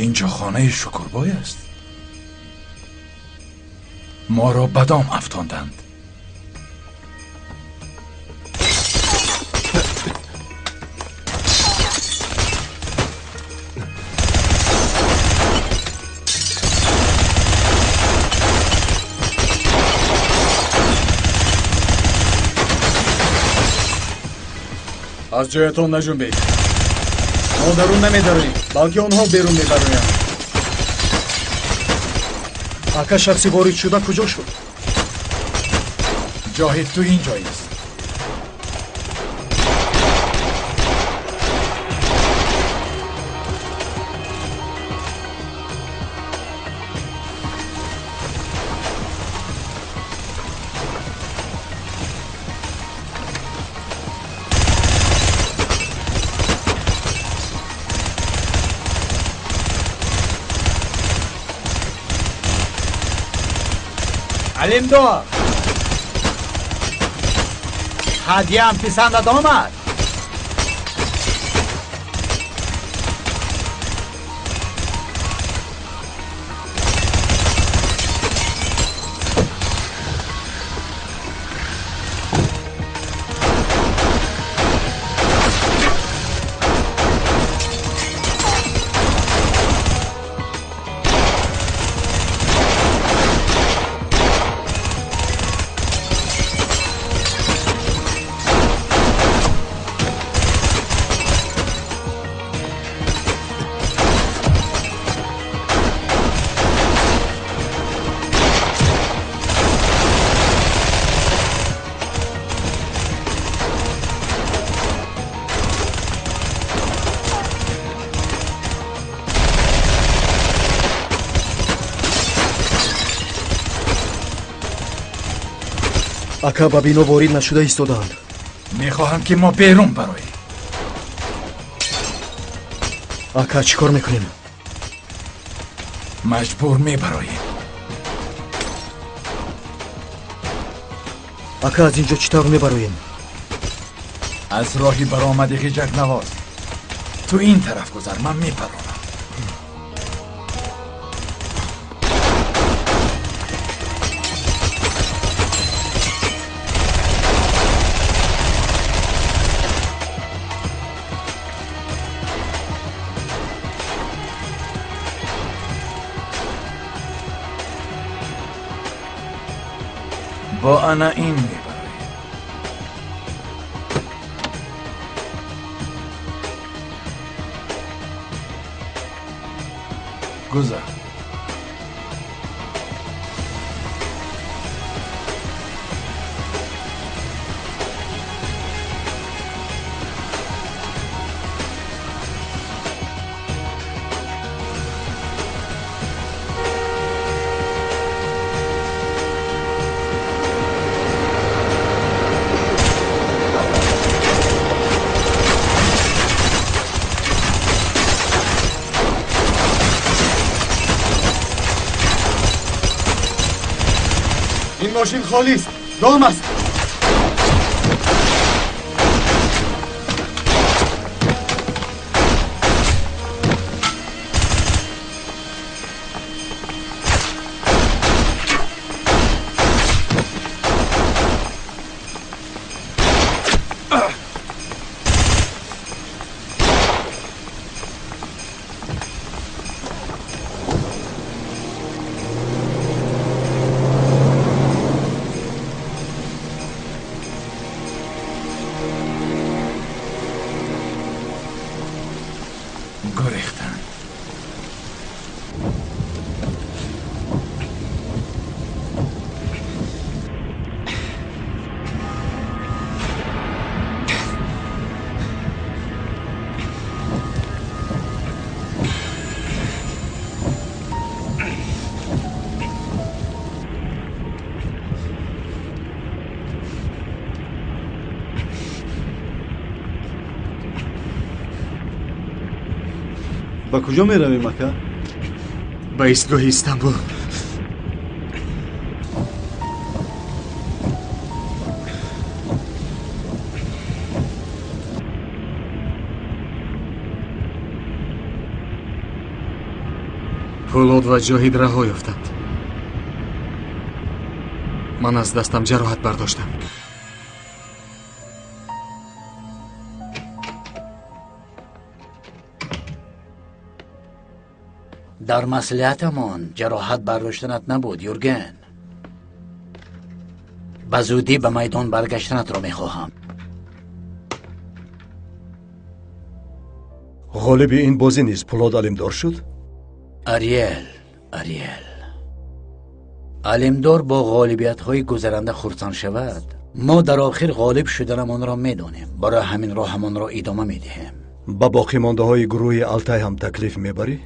Инҷо хонаи Шукурбой аст. Моро ба дом афтонданд. Аз ҷоятон наҷунбед. Мо дарун намедароем, балки онҳо берун мебароянд. Ака, шахси ворид шуда куҷо шуд? Ҷоҳи ту ин ҷоист. Алимдор, ҳадияам писандат омад? Ака, ба бино ворид нашуда истодаанд. Мехоҳанд, ки мо берун бароем. Ака, чӣ кор мекунем? Маҷбур мебароем. Ака, аз ин ҷо чӣ тавр мебароем? Аз роҳи баромади ғиҷакнавоз. Ту ин тараф гузар, ман мепаронам. Бо ана ин мебароем. Гузар. Ин мошин холист, дом аст. Гурехтанд. Ба куҷо меравем, ака? Ба истгоҳи Истанбул. Пулод ва Ҷоҳид раҳо ёфтанд. Ман аз дастам ҷароҳат бардоштам. Дар маслиҳатамон ҷароҳат бардоштанат набуд, Юрген. Ба зудӣ ба майдон баргаштанатро мехоҳам. Ғолиби ин бозӣ низ Пулод Алимдор шуд? Ариэл, Ариэл. Алимдор бо ғолибиятҳои гузаранда хурсанд шавад. Мо дар охир ғолиб шуданамонро медонем. Барои ҳамин роҳамонро идома медиҳем. Ба боқимондаҳои гурӯҳи Алтай ҳам таклиф мебарӣ?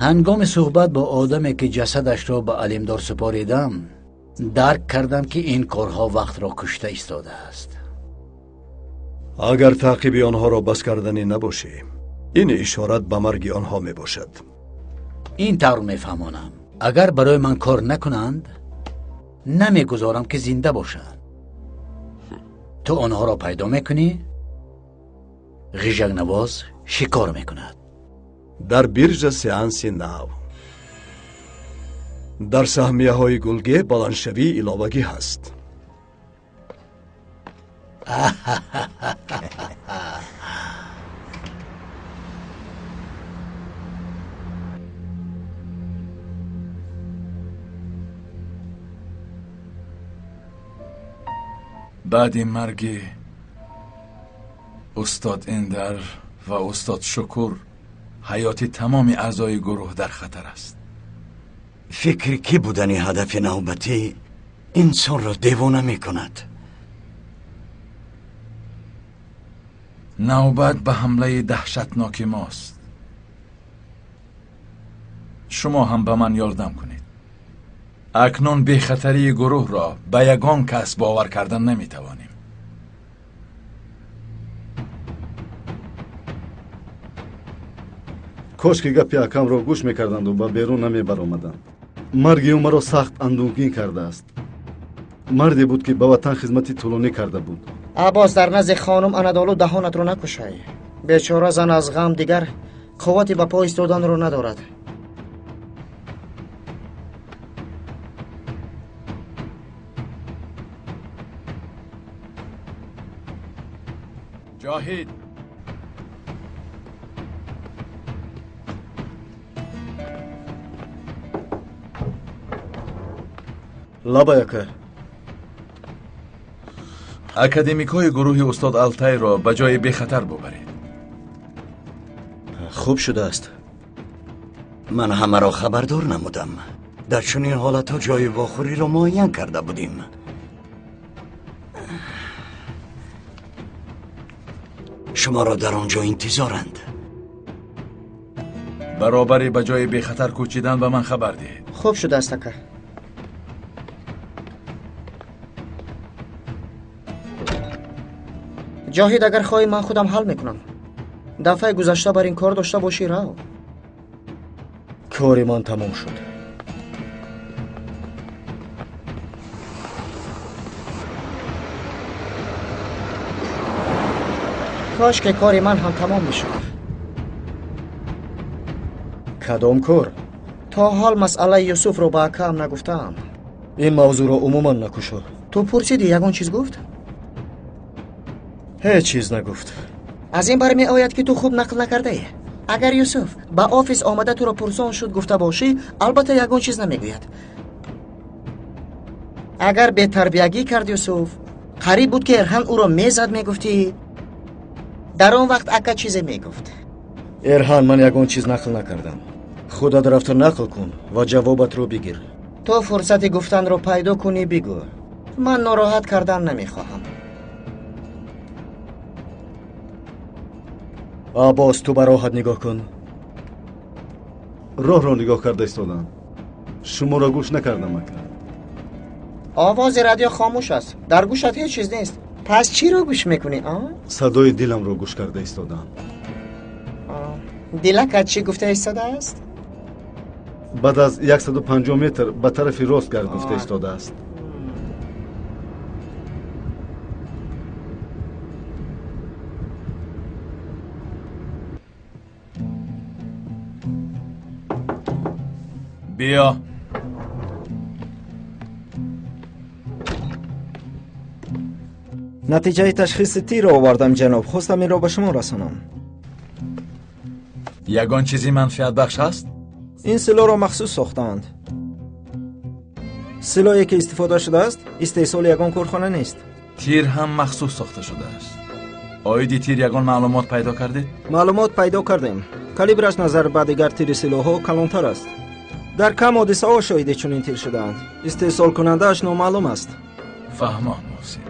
Ҳангоми суҳбат бо одаме, ки ҷасадашро ба Алимдор супоридам, дарк кардам, ки ин корҳо вақтро кушта истодааст. Агар таъқиби онҳоро бас карданӣ набошӣ, ин ишорат ба марги онҳо мебошад. Ин тавр мефаҳмонам. Агар барои ман кор накунанд, намегузорам, ки зинда бошанд. Ту онҳоро пайдо мекунӣ, ғижакнавоз шикор мекунад. Дар биржа сеанси нав. Дар саҳмияҳои гулге баландшавии иловагӣ ҳаст. Баъди марги устод Индар ва устод Шукур ҳаёти тамоми аъзои гурӯҳ дар хатар аст. Фикри кӣ будани ҳадафи навбатӣ инсонро девона мекунад. Навбат ба ҳамлаи даҳшатноки мост. Шумо ҳам ба ман ёрдам кунед. Акнун бехатарии гурӯҳро ба ягон кас бовар кардан наметавонем. Кош ки гапи акамро гӯш мекарданду ба берун намебаромаданд. Марги ӯ маро сахт андӯҳгин кардааст. Марде буд, ки ба ватан хизмати тӯлонӣ карда буд. Аббос, дар назди хонум Анадолу даҳонатро накушай. Бечора зан аз ғам дигар қуввати ба по истоданро надорад. Ҷоҳид, лабай ака. Академикҳои гурӯҳи устод Алтайро ба ҷои бехатар бубаред. Хуб шудааст. Ман ҳамаро хабардор намудам. Дар чунин ҳолатҳо ҷои вохӯриро муайян карда будем. Шуморо дар он ҷо интизоранд. Баробари ба ҷои бехатар кӯчидан ба ман хабар диҳед. Хуб шудааст, ака. Ҷоҳид, агар хоҳӣ ман худам ҳал мекунам. Дафъаи гузашта бар ин кор дошта бошӣ, рав. Кори ман тамом шуд. Кош ки кори ман ҳам тамом мешуд. Кадом кор? То ҳол масъалаи Юсуфро ба акаам нагуфтаам. Ин мавзӯъро умуман накушо. Ту пурсидӣ, ягон чиз гуфт? Ҳеҷ чиз нагуфт. Аз ин бармеояд, ки ту хуб нақл накардаӣ. Агар Юсуф ба офис омада туро пурсон шуд гуфта бошӣ, албатта ягон чиз намегӯяд. Агар бетарбиягӣ кард Юсуф, қариб буд, ки Эрҳан ӯро мезад, мегуфтӣ. Дар он вақт ака чизе мегуфт. Эрҳан, ман ягон чиз нақл накардам. Худат рафта нақл кун ва ҷавобатро бигир. То фурсати гуфтанро пайдо кунӣ, бигӯ. Ман нороҳат кардан намехоҳам. Аббос, ту ба роҳат нигоҳ кун. Роҳро нигоҳ карда истодам. Шуморо гӯш накардам, ака. Овози радио хомӯш аст. Дар гӯшат ҳеҷ чиз нест. Пас чиро гӯш мекунӣ, а? Садои диламро гӯш карда истодам. Дилакат чӣ гуфта истодааст? Баъд аз 150 метр ба тарафи рост гард гуфта истодааст. Биё. Натиҷаи ташхиси тирро овардам, ҷаноб. Хостам инро ба шумо расонам. Ягон чизи манфиатбахш ҳаст? Ин силоҳро махсус сохтаанд. Силоҳе ки истифода шудааст, истеҳсоли ягон корхона нест. Тир ҳам махсус сохта шудааст. Оиди тир ягон маълумот пайдо кардед? Маълумот пайдо кардем. Калибраш назар ба дигар тири силоҳҳо калонтар аст. Дар кам ҳодисаҳо шоҳиди чунин тир шудаанд. Истеҳсолкунандааш номаълум аст. Фаҳмон, Муҳсин.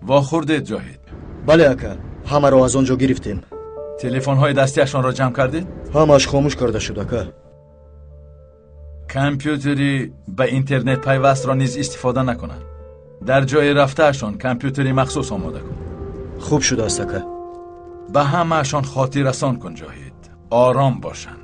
Вохӯрдед, Ҷоҳид? Бале, ака, ҳамаро аз он ҷо гирифтем. Телефонҳои дастиашонро ҷамъ кардед? Ҳамааш хомӯш карда шуд, ака. Компютери ба интернет пайвастро низ истифода накунанд. Дар ҷои рафтаашон компютери махсус омода кун. Хуб шудааст, ака. Ба ҳамаашон хотиррасон кун, Ҷоҳид. Ором бошанд.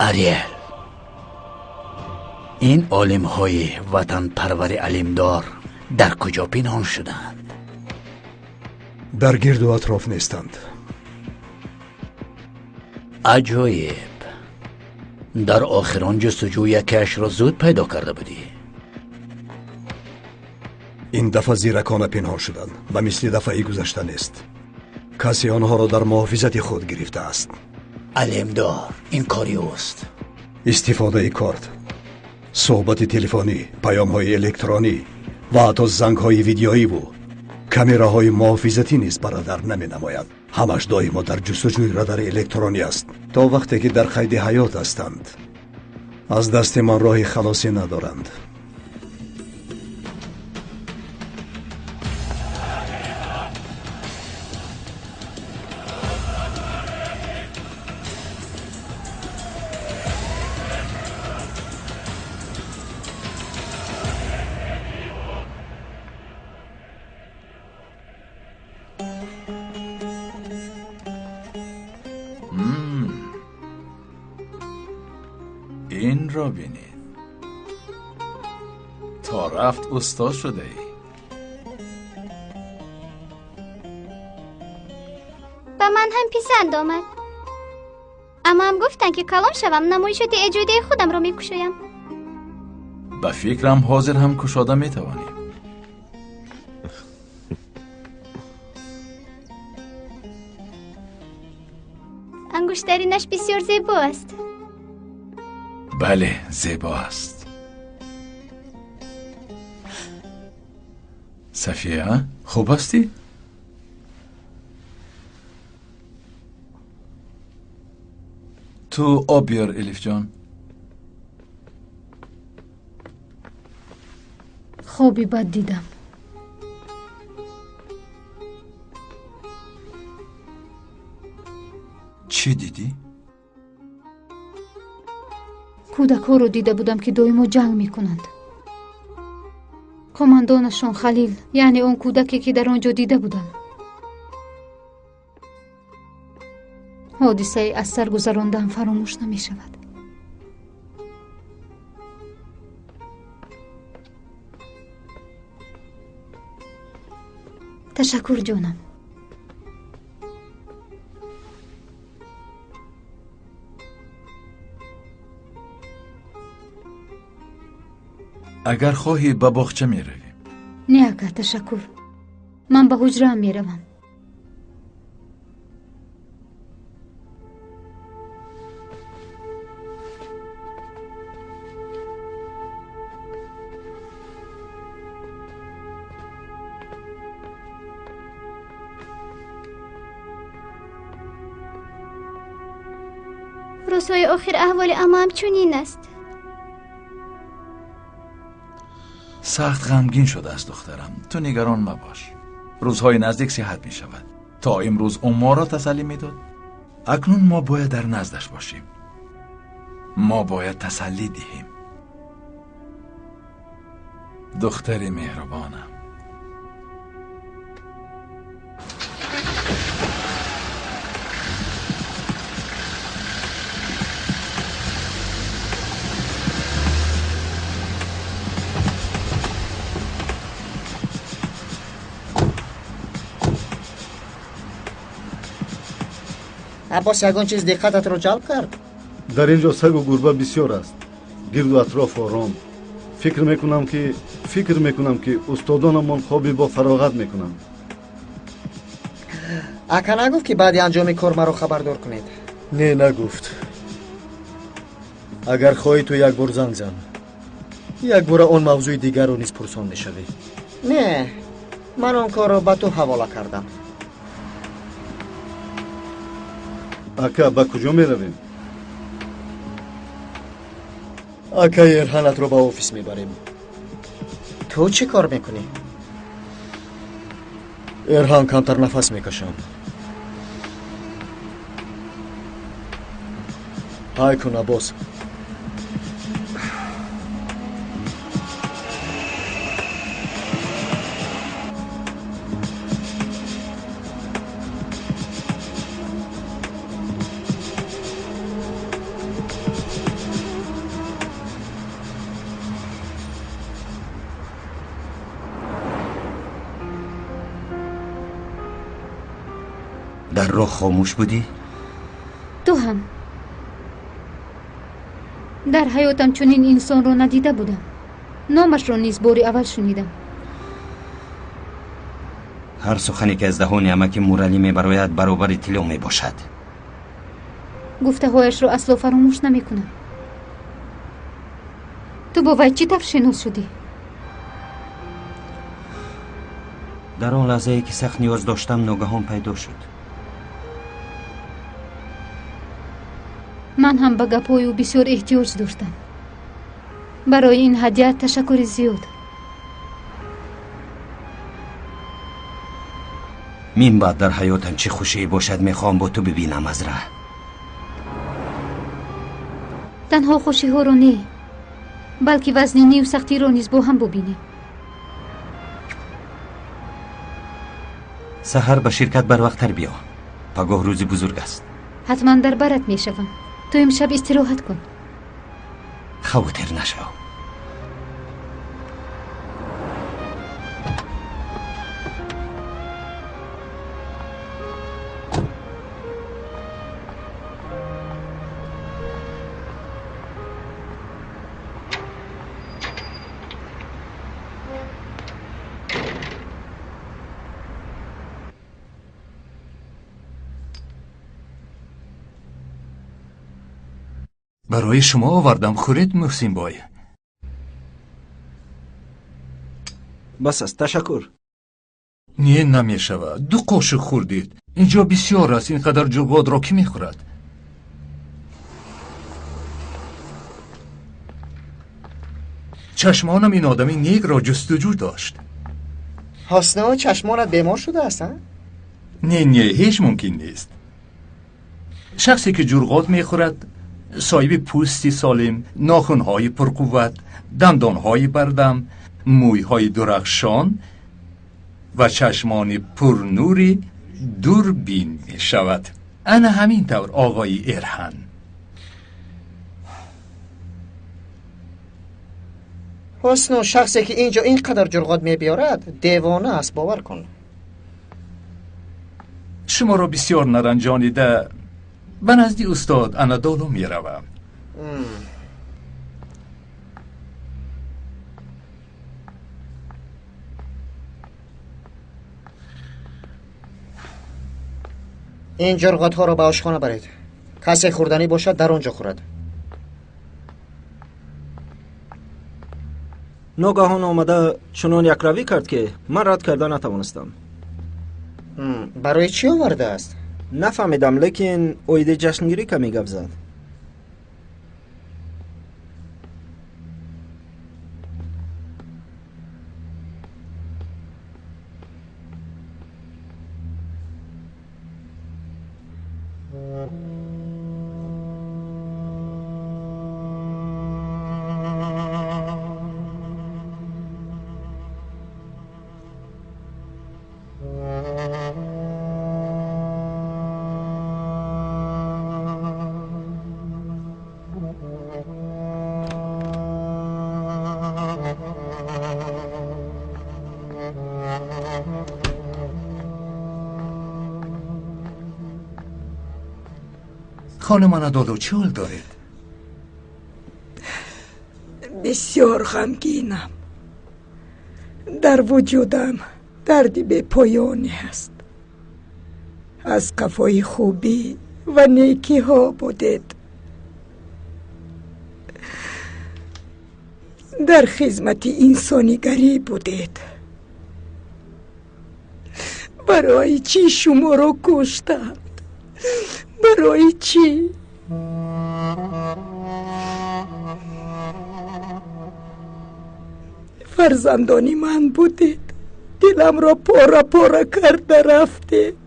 Ариэл, ин олимҳои ватанпарвари алимдор дар куҷо пинҳон шуданд? Дар гирду атроф нестанд. Аҷоиб! Дар охирон ҷустуҷӯ якеашро зуд пайдо карда будӣ. Ин дафъа зиракона пинҳон шуданд, ба мисли дафъаи гузашта нест. Касе онҳоро дар муҳофизати худ гирифтааст. Алемдор, ин кори ӯст. Истифодаи корт, суҳбати телефонӣ, паёмҳои электронӣ ва ҳатто зангҳои видеоиву камераҳои муҳофизатӣ низ ба радар наменамояд. Ҳамаш доимо дар ҷустуҷӯи радари электронӣ аст, то вақте ки дар қайди ҳаёт ҳастанд. Аз дасти ман роҳи халосӣ надоранд. این را بینید. تا رفت استاد شده ای. به من هم پسند آمد. اما هم گفتن که کلان شوم نمایشات ایجادی خودم را میکشایم. به فکرم حاضر هم کشاده میتوانیم. انگشترینش بسیار زیبا است. بله، زیبا است. صفیه، خوب هستی؟ تو آب بیار الیف جان. خوابی بد دیدم. چی دیدی؟ کودک‌ها رو دیده بودم که доимо ҷанг мекунанд. Командонашон Халил, яъне он кӯдаке ки дар он ҷо дида будам. Ҳодисаи аз сар гузарондаам фаромӯш намешавад. Ташаккур, ҷонам. Агар хоҳӣ ба боғча меравем. Не, ака, ташаккур. Ман ба ҳуҷраам меравам. Рӯзҳои охир аҳволи амаам чунин аст. Сахт ғамгин шудааст духтарам. Ту нигарон мабош. Рӯзҳои наздик сиҳат мешавад. То имрӯз ӯ моро тасаллӣ медод. Акнун мо бояд дар наздаш бошем. Мо бояд тасаллӣ диҳем. Духтари меҳрубонам. Аббос, ягон чиз диққататро ҷалб кард? Дар ин ҷо сагу гурба бисёр аст. Гирду атроф ором. Фикр мекунам ки устодонамон хоби бо фароғат мекунанд. Ака нагуфт ки баъди анҷоми кор маро хабардор кунед? Не, нагуфт. Агар хоҳӣ ту як бор занг зан. Якбора он мавзӯи дигарро низ пурсон мешавӣ. Не, ман он корро ба ту ҳавола кардам. Ака, ба куҷо меравем? Акаи Эрҳанатро ба офис мебарем. Ту чӣ кор мекунӣ? Эрҳан камтар нафас мекашам. Ҳай кун, Аббос. در راه خاموش بودی؟ تو هم. дар ҳаётам чунин инсонро надида будам. Номашро низ бори аввал шунидам. Ҳар сухане ки аз даҳони амаки Муралӣ мебарояд, баробари тилло мебошад. Гуфтаҳояшро асло фаромӯш намекунам. Ту бо вай чӣ тавр шинос шудӣ? Дар он лаҳзае ки сахт ниёз доштам, ногаҳон пайдо шуд. Ман ҳам ба гапҳои ӯ бисёр эҳтиёҷ доштам. Барои ин ҳадя ташаккури зиёд. Мин баъд дар ҳаётам чӣ хушие бошад, мехоҳам бо ту бибинам аз раҳ. Танҳо хушиҳоро не, балки вазнинию сахтиро низ бо ҳам бубинем. Саҳар ба ширкат барвақттар биё. Пагоҳ рӯзи бузург аст. Ҳатман дар барат мешавам. Ту имшаб истироҳат кун. Хавотир нашав. Барои шумо овардам, хӯред, Муҳсинбой. Бас аст, ташаккур. Не, намешавад. Ду қошуқ хӯрдед. Инҷо бисёр аст, ин қадар ҷурғотро кӣ мехӯрад? Чашмонам ин одами некро ҷустуҷӯ дошт. Ҳосино, чашмонат бемор шудааст, а? Не, не, ҳеҷ мумкин нест. Шахсе ки ҷурғот мехӯрад, соҳиби пӯсти солим, нохунҳои пурқувват, дандонҳои бардам, мӯйҳои дурахшон ва чашмони пурнури дурбин мешавад. Ана ҳамин тавр, оғои Эрҳан. Ҳусну, шахсе ки ин ҷо ин қадар ҷурғот мебиёрад, девона аст, бовар кун. Шуморо бисёр наранҷонида ба назди устод Анадолу меравам. Ин ҷурғотҳоро ба ошхона баред. Касе хӯрданӣ бошад, дар он ҷо хӯрад. Ногаҳон омада чунон якравӣ кард, ки ман рад карда натавонистам. Барои чӣ овардааст? Нафаҳмидам, лекин оиди ҷашнгирӣ каме гап зад. Хонум Анадолу, чӣ ҳол доред? Бисёр ғамгинам. Дар вуҷудам дарди бепоёне ҳаст. Аз қафои хубӣ ва некиҳо будед. Дар хизмати инсонигарӣ будед. Барои чӣ шуморо куштанд? Барои чӣ? Фарзандони ман будед. Диламро пора пора карда рафтед.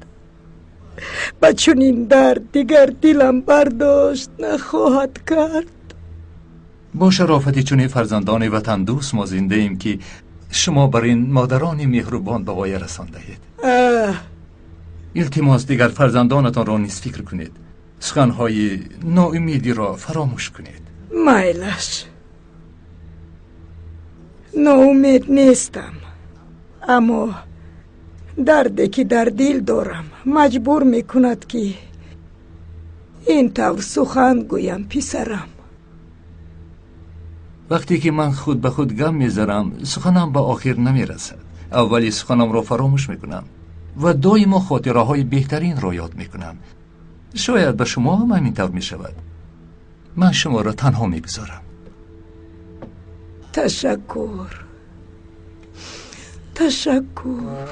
Ба чунин дард дигар дилам бардошт нахоҳад кард. Бо шарофати чунин фарзандони ватандӯст мо зиндаем, ки шумо бар ин модарони меҳрубон ба воя расондаед. Илтимос, дигар фарзандонатонро низ фикр кунед. Суханҳои ноумедиро фаромӯш кунед. Майлаш, ноумед нестам, аммо дарде ки дар дил дорам маҷбур мекунад, ки ин тавр сухан гӯям, писарам. Вақте ки ман худ ба худ гам мезанам, суханам ба охир намерасад. Аввали суханамро фаромӯш мекунам. ва доимо хотираҳои беҳтаринро ёд мекунам. Шояд ба шумо ҳам ҳамин тавр мешавад. Ман шуморо танҳо мегузорам. Ташаккур, ташаккур.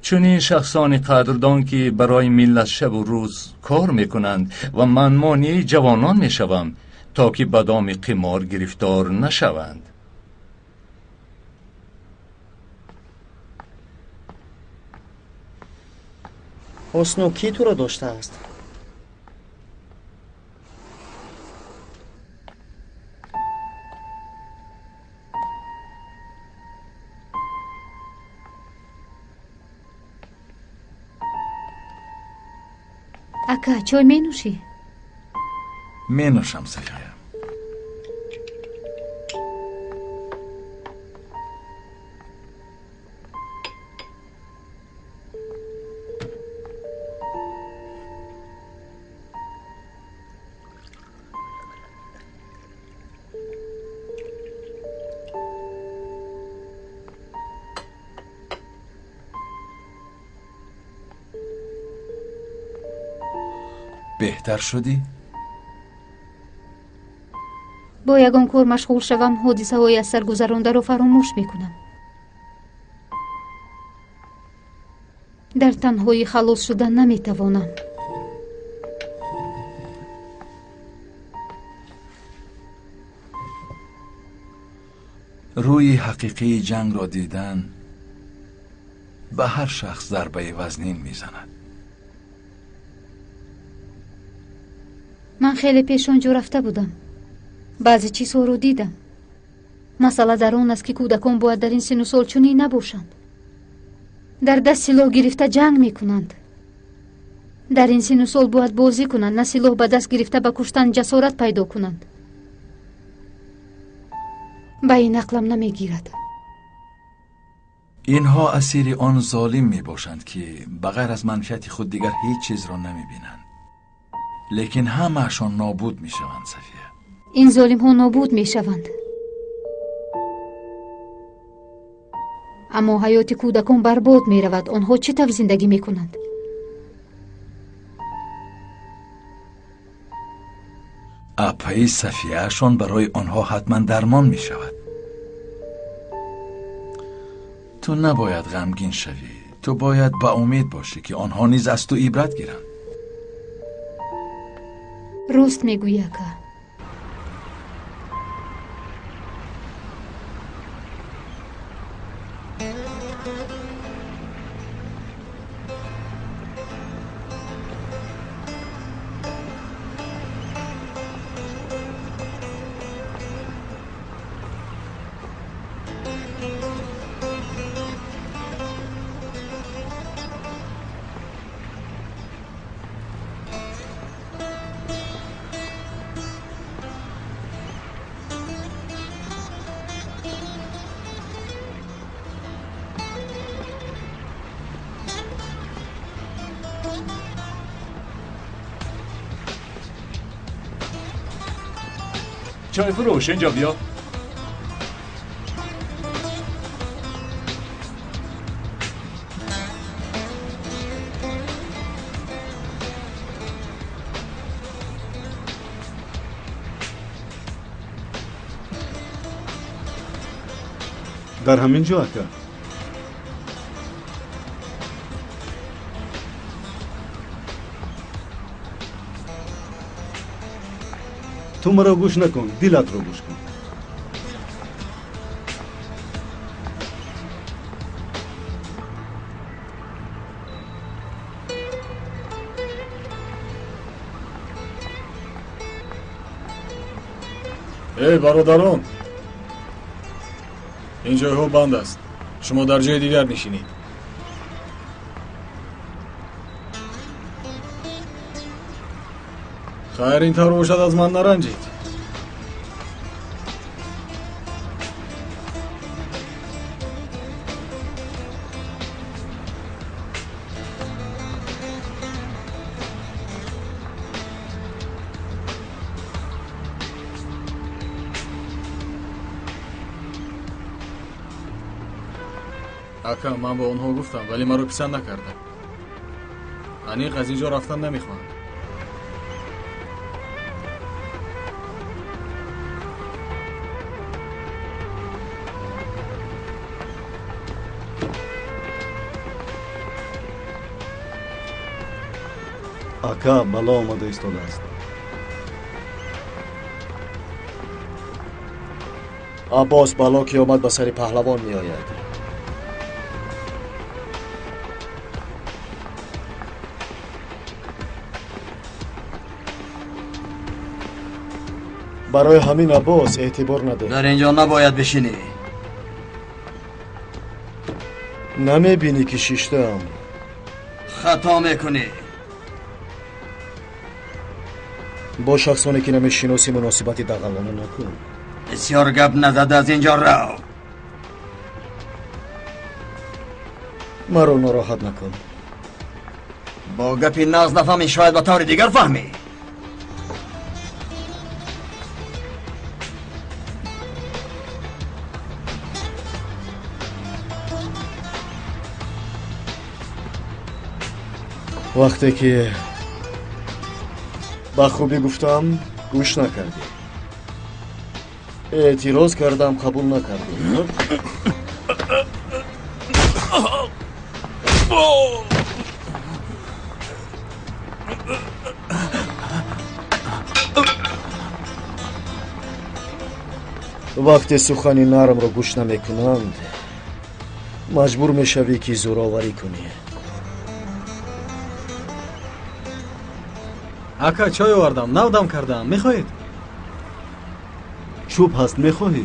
Чунин шахсони қадрдон ки барои миллат шабу рӯз кор мекунанд ва ман монеи ҷавонон мешавам, то ки ба доми қимор гирифтор нашаванд. Ҳусну кӣ туро доштааст? Ака, чой менӯшӣ? Менӯшам, Сафия. Беҳтар шудӣ? Бо ягон кор машғул шавам, ҳодисаҳои аз сар гузарондаро фаромӯш мекунам. Дар танҳоӣ халос шуда наметавонам. Рӯи ҳақиқии ҷангро дидан ба ҳар шахс зарбаи вазнин мезанад. Ман хеле пеш он ҷо рафта будам. Баъзе чизҳоро дидам. Масъала дар он аст, ки кӯдакон бояд дар ин синну сол чунин набошанд. Дар даст силоҳ гирифта ҷанг мекунанд. Дар ин синну сол бояд бозӣ кунанд, на силоҳ ба даст гирифта ба куштан ҷасорат пайдо кунанд. Ба ин ақлам намегирад. Инҳо асири он золим мебошанд, ки ба ғайр аз манфиати худ дигар ҳеҷ чизро намебинанд. Лекин ҳамаашон нобуд мешаванд, Сафия. Ин золимҳо нобуд мешаванд. Аммо ҳаёти кӯдакон барбод меравад. Онҳо чӣ тавр зиндагӣ мекунанд? Апаи Сафияашон барои онҳо ҳатман дармон мешавад. Ту набояд ғамгин шавӣ. Ту бояд ба умед бошӣ, ки онҳо низ аз ту ибрат гиранд. Рост мегӯӣ, ака. چای فروش اینجا بیا. Дар ҳамин ҷо, ака. Ту маро гӯш накун, дилатро гӯш кун. Эй бародарон, ин ҷойҳо банд аст. Шумо дар ҷои дигар нишинед. Хайр, ин тавр бошад, аз ман наранҷед. Ака, ман ба онҳо гуфтам, вале маро писанд накарданд. Аниқ аз ин ҷо рафтан намехоҳанд. Ака, бало омада истодааст. Аббос, бало ки омад ба сари паҳлавон меояд. Барои ҳамин Аббос эътибор надод. Дар ин ҷо набояд бишинӣ. Намебинӣ ки шиштаам. Хато мекунӣ. Бо шахсоне ки намешиносӣ муносибати дағалона накун. Бисёр гап назада аз ин ҷо рав. Маро нороҳат накун. Бо гапи нағз нафаҳмӣ, шояд ба таври дигар фаҳмӣ. Вақте ки ба хубӣ гуфтам, гӯш накардӣ. Эътироз кардам, қабул накардӣ. Вақте сухани нармро гӯш намекунанд, маҷбур мешавӣ ки зӯроварӣ кунӣ. Ака, чой овардам, нав дам кардаам, мехоҳед? Чӯб ҳаст, мехоҳӣ?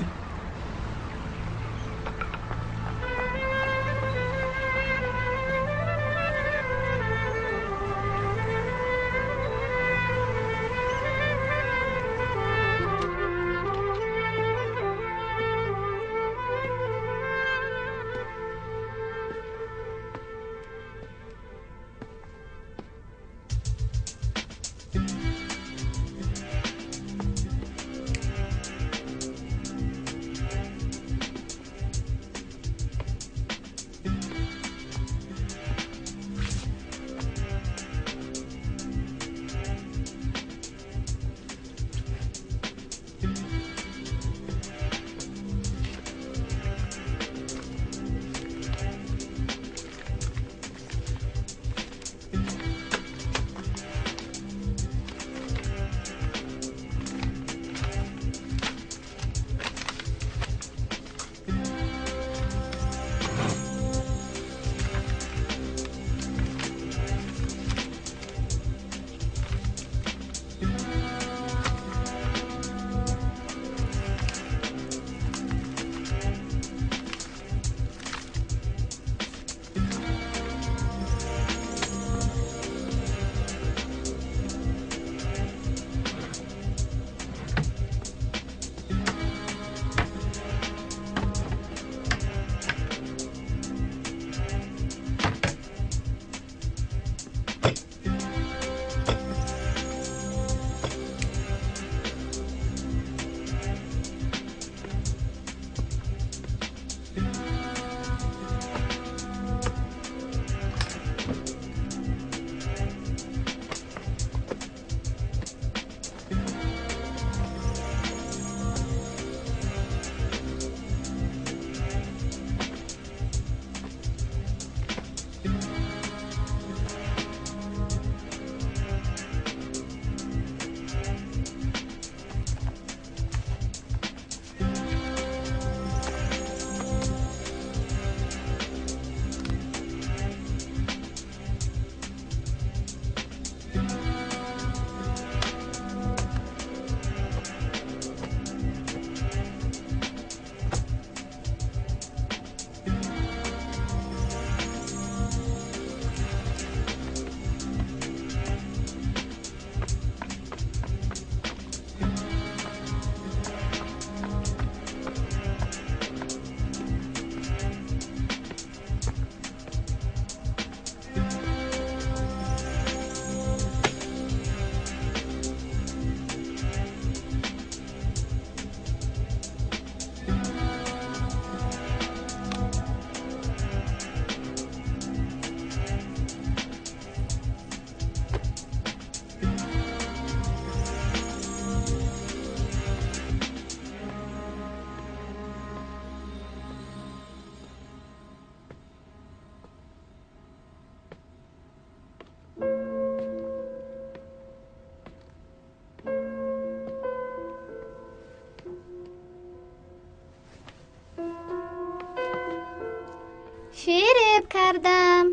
Фиреб кардам.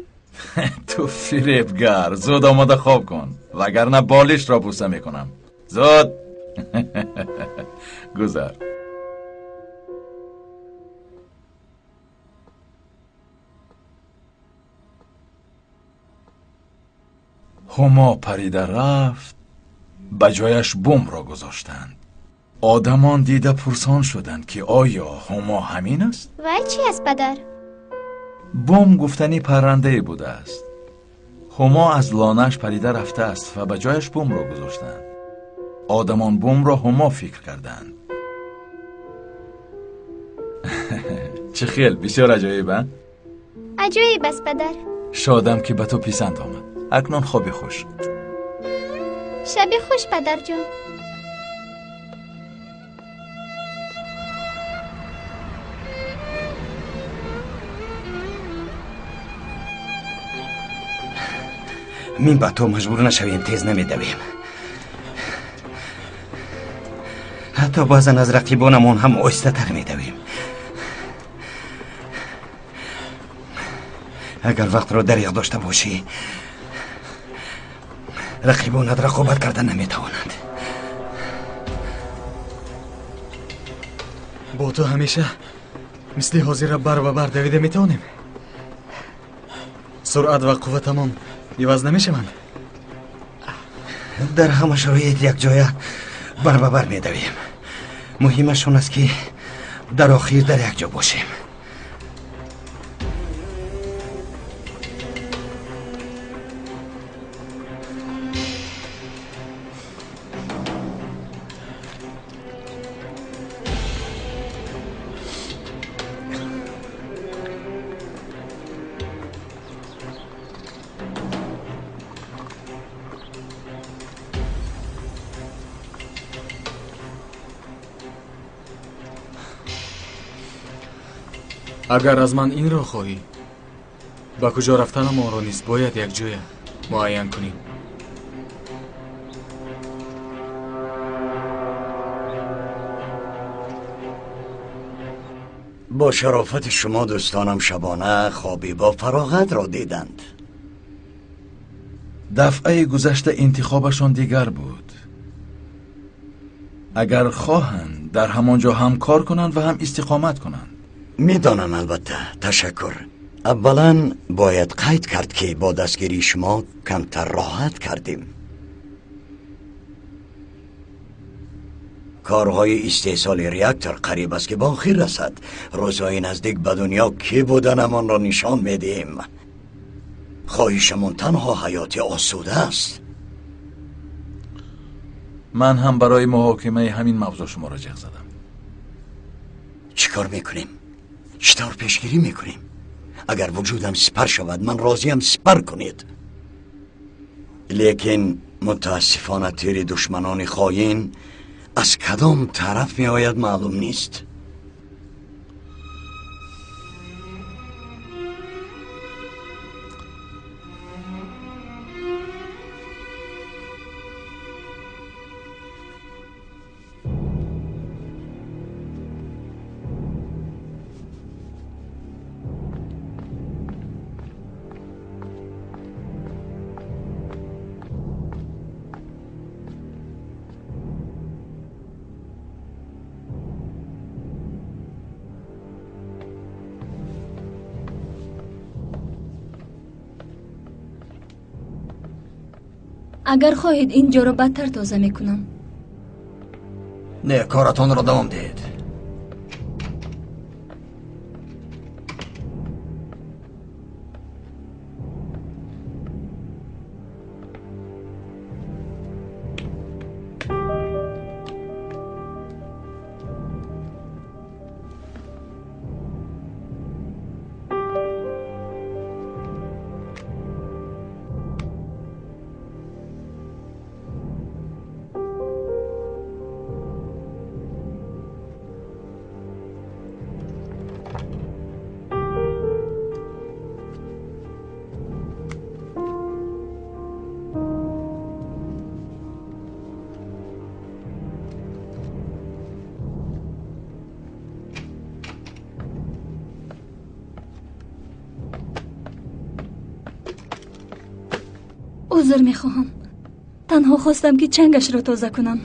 Ту фиребгар, зуд омода хоб кун, вагарна болишро бӯса мекунам. Зуд. Гузар. Ҳумо парида рафт, ба ҷояш бумро гузоштанд. Одамон дида пурсон шуданд, ки оё ҳумо ҳамин аст? Вай чӣ аст, падар? Бум гуфтани паррандае будааст. Ҳумо аз лонааш парида рафтааст ва ба ҷояш бумро гузоштанд. Одамон бумро ҳумо фикр карданд. Чӣ хел, бисёр аҷоиб, а? Аҷоиб аст, падар. Шодам, ки ба ту писанд омад. Акнун хоби хуш. Шаби хуш, падарҷон. Мин ба то маҷбур нашавем, тез намедавем. Ҳатто баъзан аз рақибонамон ҳам оҳистатар медавем. Агар вақтро дариғ дошта бошӣ, рақибонат рақобат карда наметавонанд. Бо ту ҳамеша мисли ҳозира бар ба бар давида метавонем. Суръат ва қувватамон иваз намешаванд. Дар ҳама шароит якҷоя бар ба бар медавем. Муҳимаш он аст, ки дар охир дар як ҷо бошем. Агар аз ман инро хоҳӣ, ба куҷо рафтанамонро низ бояд якҷоя муайян кунем. Бо шарофати шумо дӯстонам шабона хоби бо фароғатро диданд. Дафъаи гузашта интихобашон дигар буд. Агар хоҳанд, дар ҳамон ҷо ҳам кор кунанд ва ҳам истиқомат кунанд. Медонам, албатта. Ташаккур. Аввалан бояд қайд кард, ки бо дастгирии шумо камтар роҳат кардем. Корҳои истеҳсоли реактор қариб аст, ки ба охир расад. Рӯзҳои наздик ба дунё кӣ буданамонро нишон медиҳем. Хоҳишамон танҳо ҳаёти осуда аст. Ман ҳам барои муҳокимаи ҳамин мавзӯъ шуморо ҷеғ задам. Чӣ кор мекунем? Чӣ тавр пешгирӣ мекунем? Агар вуҷудам сипар шавад, ман розиям сипар кунед. Лекин мутаассифона тири душманони хоин аз кадом тараф меояд маълум нест. Агар хоҳед, ин ҷоро бадтар тоза мекунам. Не, коратонро давом диҳед. Узр мехоҳам. Танҳо хостам ки чангашро тоза кунам.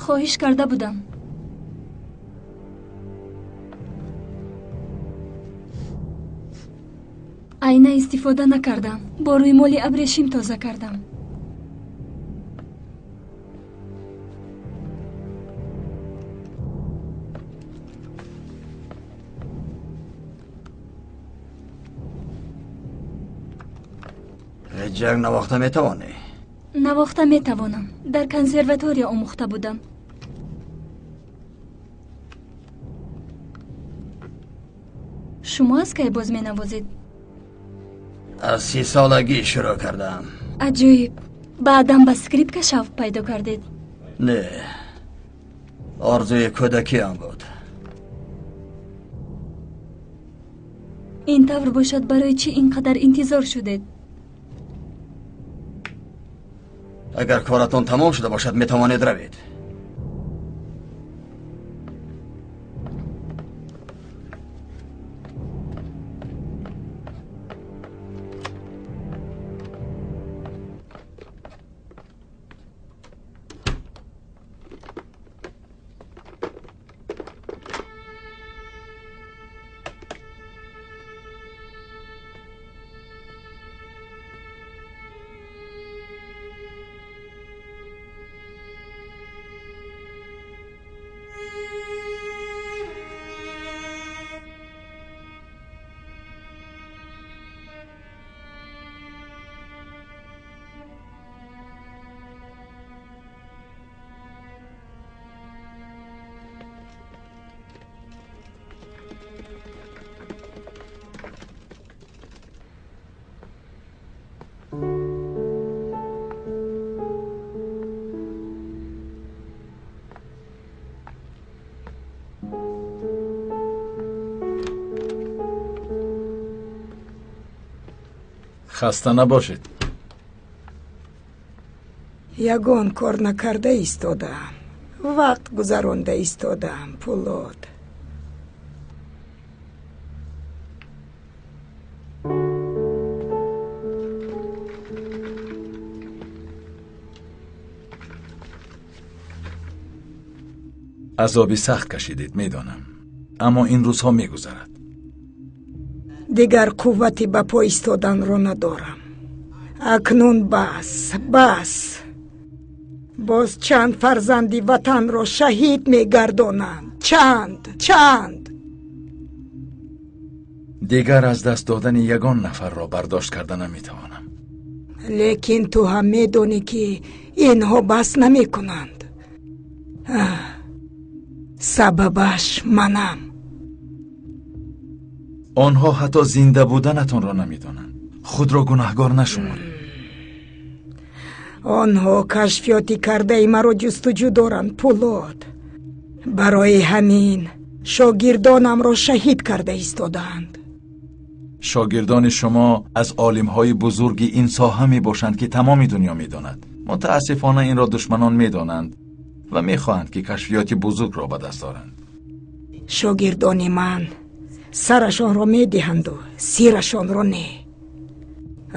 Хоҳиш карда будам. Айна истифода накардам. Бо рӯймоли абрешим тоза кардам. Ҷанг навохта метавонӣ? Навохта метавонам. Дар консерватория омӯхта будам. Шумо аз кай боз менавозед? Аз 30 солагӣ шурӯъ кардам. Аҷоиб. Баъдан ба скрипка шавқ пайдо кардед? Не, орзуи кӯдакиам буд. Ин тавр бошад, барои чӣ ин қадар интизор шудед? Агар коратон тамом шуда бошад, метавонед равед. Хаста набошед. Ягон кор накарда истодаам. Вақт гузаронда истодаам, Пулод. Азоби сахт кашидед, медонам. Аммо ин рӯзҳо мегузарад. Дигар қуввати ба по истоданро надорам. Акнун бас, бас. Боз чанд фарзанди ватанро шаҳид мегардонанд. Чанд, чанд. Дигар аз даст додани ягон нафарро бардошт карда наметавонам. Лекин ту ҳам медонӣ, ки инҳо бас намекунанд. Сабабаш манам. Онҳо ҳатто зинда буданатонро намедонанд. Худро гунаҳгор нашуморед. Онҳо кашфиёти кардаи маро ҷустуҷӯ доранд, Пулод. Барои ҳамин шогирдонамро шаҳид карда истодаанд. Шогирдони шумо аз олимҳои бузурги ин соҳа мебошанд, ки тамоми дунё медонад. Мутаассифона инро душманон медонанд ва мехоҳанд, ки кашфиёти бузургро ба даст оранд. Шогирдони ман сарашонро медиҳанду сирашонро не.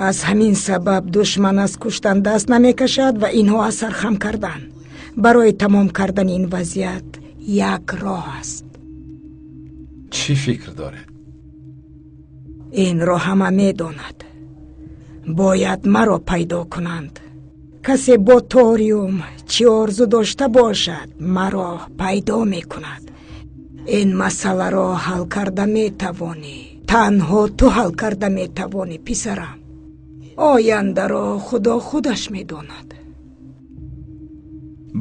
Аз ҳамин сабаб душман аз куштан даст намекашад ва инҳо аз сархам кардан. Барои тамом кардани ин вазъият як роҳ аст. Чӣ фикр доред? Инро ҳама медонад. Бояд маро пайдо кунанд. Касе бо ториум чӣ орзу дошта бошад, маро пайдо мекунад. Ин масъаларо ҳал карда метавонӣ. Танҳо ту ҳал карда метавонӣ, писарам. Ояндаро Худо худаш медонад.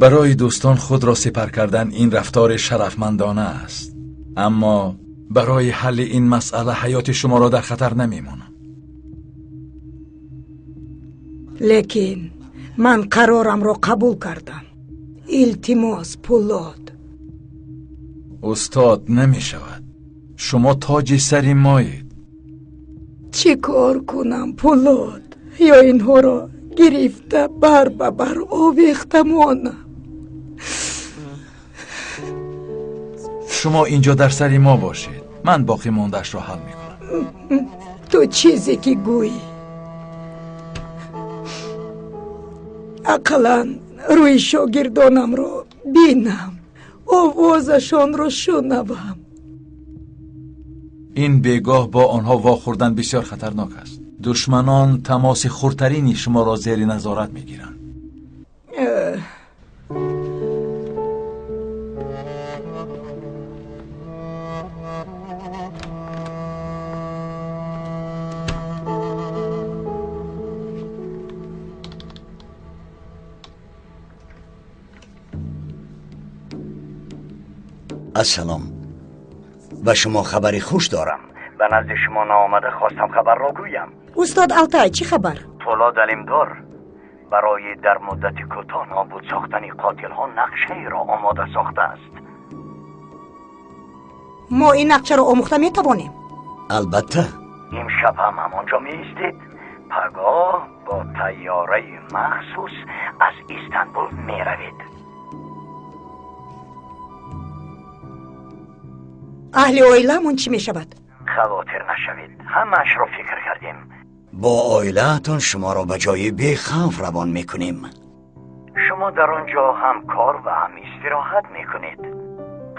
Барои дӯстон худро сипар кардан ин рафтори шарафмандона аст. Аммо барои ҳалли ин масъала ҳаёти шуморо дар хатар намемонам. Лекин ман қарорамро қабул кардам. Илтимос, Пулод. Устод, намешавад. Шумо тоҷи сари моед. Чӣ кор кунам, Пулод? Ё инҳоро гирифта бар ба бар овехта монам? Шумо инҷо дар сари мо бошед. Ман боқӣ мондаашро ҳал мекунам. Ту Ту чизе ки гӯӣ, ақаллан рӯи шогирдонамро бинам, овозашонро шунавам. Ин бегоҳ бо онҳо вохӯрдан бисёр хатарнок аст. Душманон тамоси хурдтарини шуморо зери назорат мегиранд. السلام، به شما خبری خوش دارم. به نزد شما نآمده خواستم خبر را گویم. استاد التای، چی خبر؟ فولاد علمدار برای در مدت کوتاه نابود ساختن قاتل ها نقشه ای را آماده ساخته است. ما این نقشه را آموخته می توانیم؟ البته. امشب هم همانجا می ایستید. پگاه با طیاره مخصوص از ایستانبول می روید. اهل оиламон чӣ мешавад? خواطر نشوید، همش را فکر کردیم. با عائله‌تان شما را به جای بیخوف روان میکنیم. شما در آنجا هم کار و هم استراحت میکنید.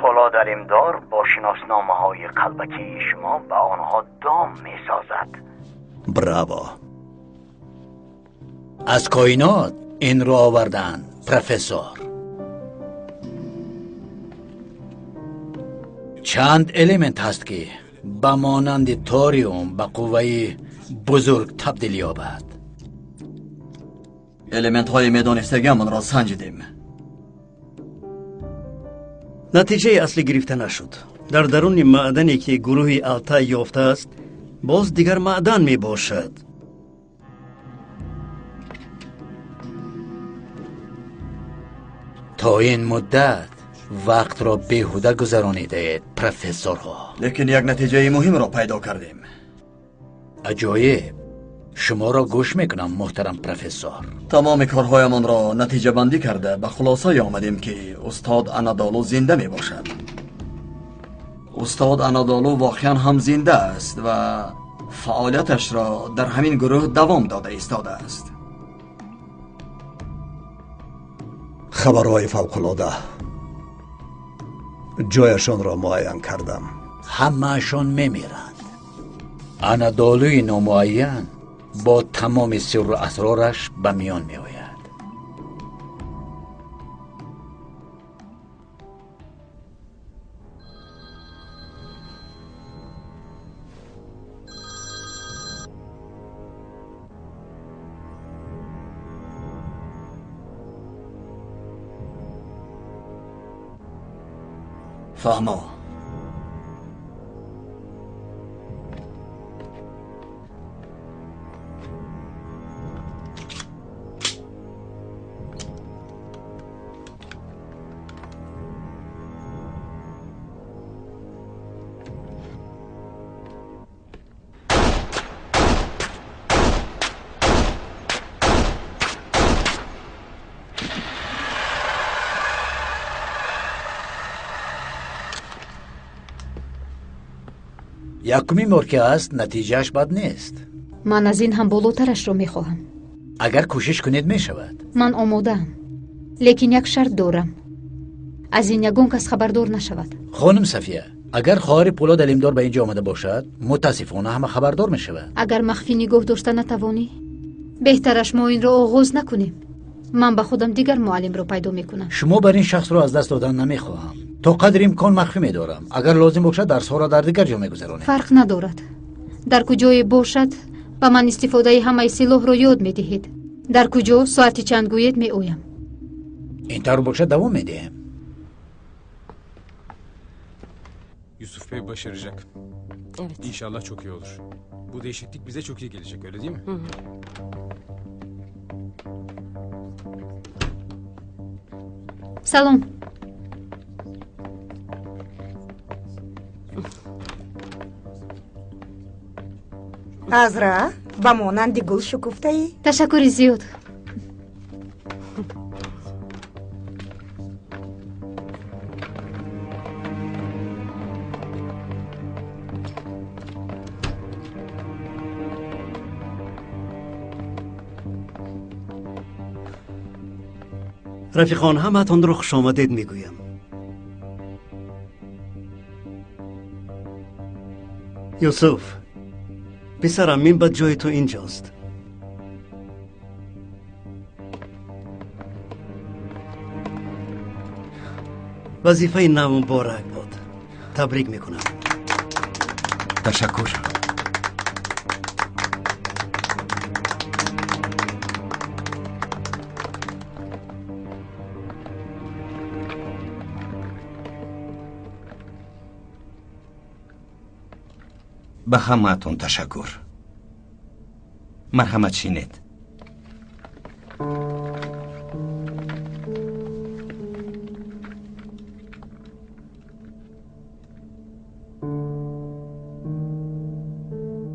فولاد علمدار با شناسنامه های قلبکی شما به آنها دام میسازد. براو. از کائنات این را آوردن پروفسور. چند المنت هست که به مانند توریوم به قوه بزرگ تبدیل یابد. المنت های میدانستگیمان را سنجیدیم. натиҷаи аслӣ гирифта нашуд. Дар даруни маъдане ки гурӯҳи Алтай ёфтааст, боз дигар маъдан мебошад. То ин муддат вақтро беҳуда гузаронидаед, профессорҳо. Лекин як натиҷаи муҳимро пайдо кардем. Аҷоиб! Шуморо гӯш мекунам, муҳтарам профессор. Тамоми корҳоямонро натиҷабандӣ карда ба хулосае омадем ки устод Анадолу зинда мебошад. Устод Анадолу воқеан ҳам зинда аст ва фаъолияташро дар ҳамин гурӯҳ давом дода истодааст. Хабарҳои фавқулода. Ҷояшонро муайян кардам. Ҳамаашон мемиранд. Анадолуи номуайян бо тамоми сирру асрораш ба миён меояд. فهمو. Якумин бор ки аст, натиҷааш бад нест. Ман аз ин ҳам болотарашро мехоҳам. Агар кӯшиш кунед, мешавад. Ман омодаам, лекин як шарт дорам. Аз ин ягон кас хабардор нашавад. Хонум Сафия, агар хоҳари Пулод Алимдор ба ин ҷо омада бошад, мутаассифона ҳама хабардор мешавад. Агар махфӣ нигоҳ дошта натавонӣ, беҳтараш мо инро оғоз накунем. Ман ба худам дигар муаллимро пайдо мекунам. Шумо бар ин шахсро аз даст додан намехоҳам. То қадри имкон махфӣ медорам. Агар лозим бошад, дарсҳоро дар дигар ҷо мегузаронем. Фарқ надорад. Дар куҷое бошад, ба ман истифодаи ҳамаи силоҳро ёд медиҳед. Дар куҷо соати чанд гӯед меоям. Ин тавр бошад, давом медиҳем. Yusuf Bey başaracak. Evet. İnşallah çok iyi olur. Bu değişiklik bize çok iyi gelecek, öyle değil mi? Hı hı. Салом. Азра, ба монанди гул шукуфтаӣ. Ташаккури зиёд. Рафиқон, ҳамаатонро хушомадед мегӯям. Юсуф, писарам, минбаъд ҷои ту инҷост. Вазифаи нав муборак бод. Табрик мекунам. Ташаккур. Ба ҳамаатон ташаккур. Марҳамат, шинед.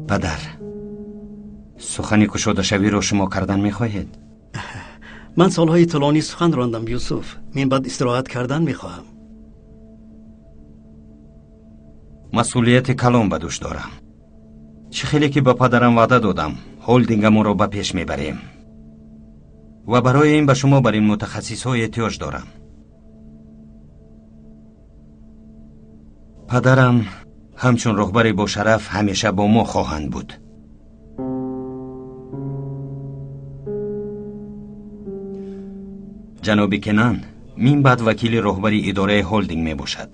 Падар, сухани кушодашавиро шумо кардан мехоҳед? Ман солҳои тӯлонӣ сухан рондам, Юсуф. Минбаъд истироҳат кардан мехоҳам. Масъулияти калон ба дӯш дорам. Чӣ хеле ки ба падарам ваъда додам, ҳолдингамонро ба пеш мебарем ва барои ин ба шумо бар ин мутахассисҳо эҳтиёҷ дорам. Падарам ҳамчун роҳбари бошараф ҳамеша бо мо хоҳанд буд. Ҷаноби Кенан минбаъд вакили роҳбари идораи ҳолдинг мебошад.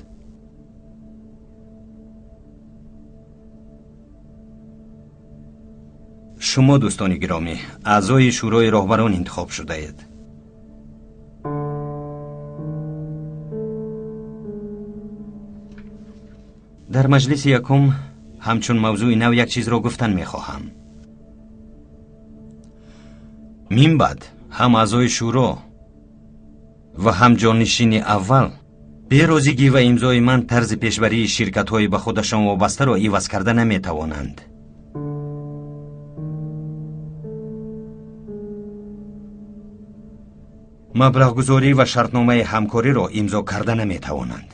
Шумо, дӯстони гиромӣ, аъзои шӯрои роҳбарон интихоб шудаед. Дар маҷлиси якум ҳамчун мавзӯи нав як чизро гуфтан мехоҳам. Минбаъд ҳам аъзои шӯро ва ҳам ҷонишини аввал берозигӣ ва имзои ман тарзи пешбарии ширкатҳои ба худашон вобастаро иваз карда наметавонанд. Маблағгузорӣ ва шартномаи ҳамкориро имзо карда наметавонанд.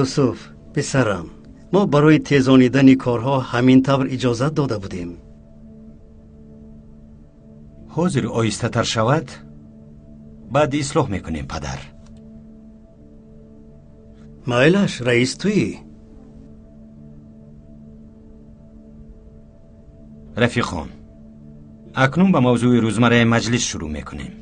Юсуф, писарам, мо барои тезонидани корҳо ҳамин тавр иҷозат дода будем. Ҳозир оҳистатар шавад, баъд ислоҳ мекунем, падар. Майлаш, раис туӣ. Рафиқон, акнун ба мавзӯи рӯзмарраи маҷлис шурӯъ мекунем.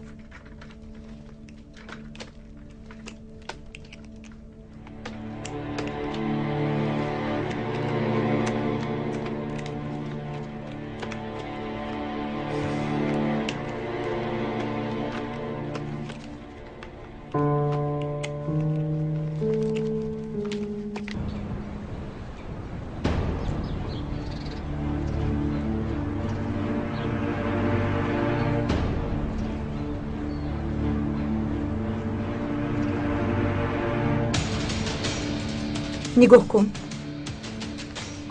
Нигоҳ кун.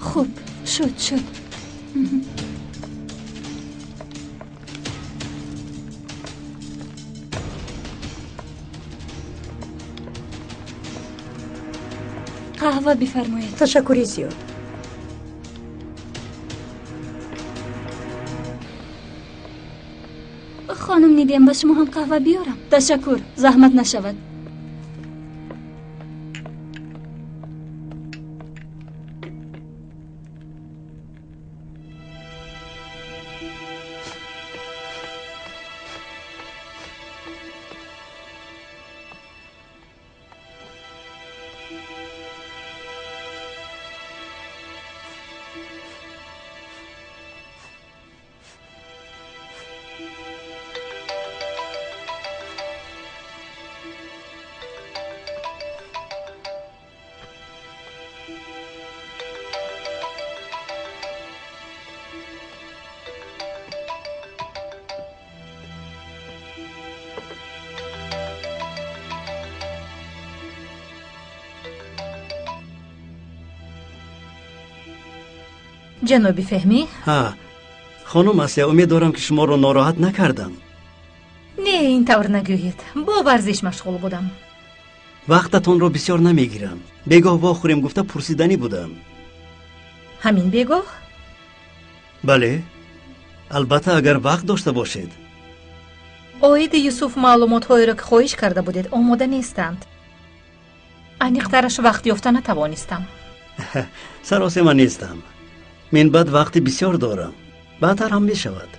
Хуб, шуд, шуд. Қаҳва бифармоед. Ташаккури зиёд. Хонум Нидем, ба шумо ҳам қаҳва биёрам? Ташаккур, заҳмат нашавад. Ҷаноби Феҳмӣ? Ҳа, хонум Асия, умед дорам, ки шуморо нороҳат накардам. Не, ин тавр нагӯед. Бо варзиш машғул будам. Вақтатонро бисёр намегирам. Бегоҳ вохӯрем гуфта пурсиданӣ будам. Ҳамин бегоҳ? Бале, албатта агар вақт дошта бошед. Оиди Юсуф маълумотҳоеро ки хоҳиш карда будед омода нестанд. Аниқтараш вақт ёфта натавонистам. Саросема нестам. Минбаъд вақти бисёр дорам. Баъдтар ҳам мешавад.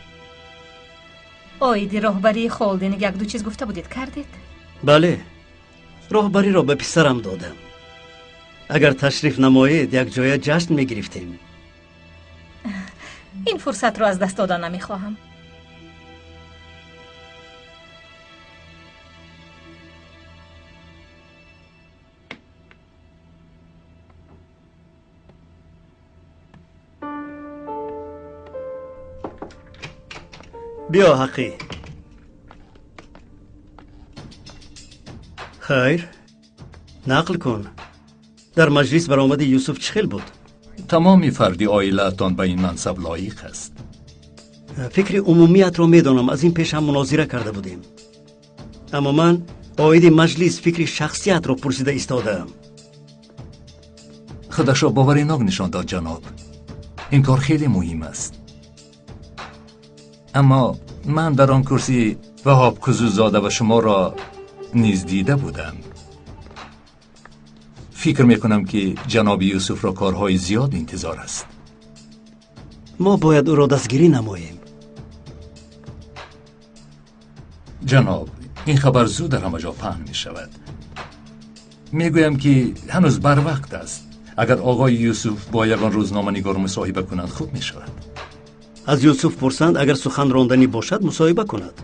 Оиди роҳбарии холдинг якду чиз гуфта будед, кардед? Бале, роҳбариро ба писарам додам. Агар ташриф намоед, якҷоя ҷашн мегирифтем. Ин фурсатро аз даст дода намехоҳам. Биё, Ҳаққӣ. Хайр, нақл кун. Дар маҷлис баромади Юсуф чӣ хел буд? Тамоми фарди оилаатон ба ин мансаб лоиқ аст. Фикри умумиятро медонам, аз ин пеш ҳам мунозира карда будем. Аммо ман оиди маҷлис фикри шахсиятро пурсида истодаам. Худашро боваринок нишон дод, ҷаноб. Ин кор хеле муҳим аст. Аммо ман дар он курсӣ Ваҳоб Кузузода ва шуморо низ дида будам. Фикр мекунам ки ҷаноби Юсуфро корҳои зиёд интизор аст. Мо бояд ӯро дастгирӣ намоем. Ҷаноб, ин хабар зуд дар ҳама ҷо паҳн мешавад. Мегӯям ки ҳанӯз барвақт аст. Агар оғои Юсуф бо ягон рӯзноманигор мусоҳиба кунанд, хуб мешавад. Аз Юсуф пурсанд, агар сухан ронданӣ бошад, мусоҳиба кунад.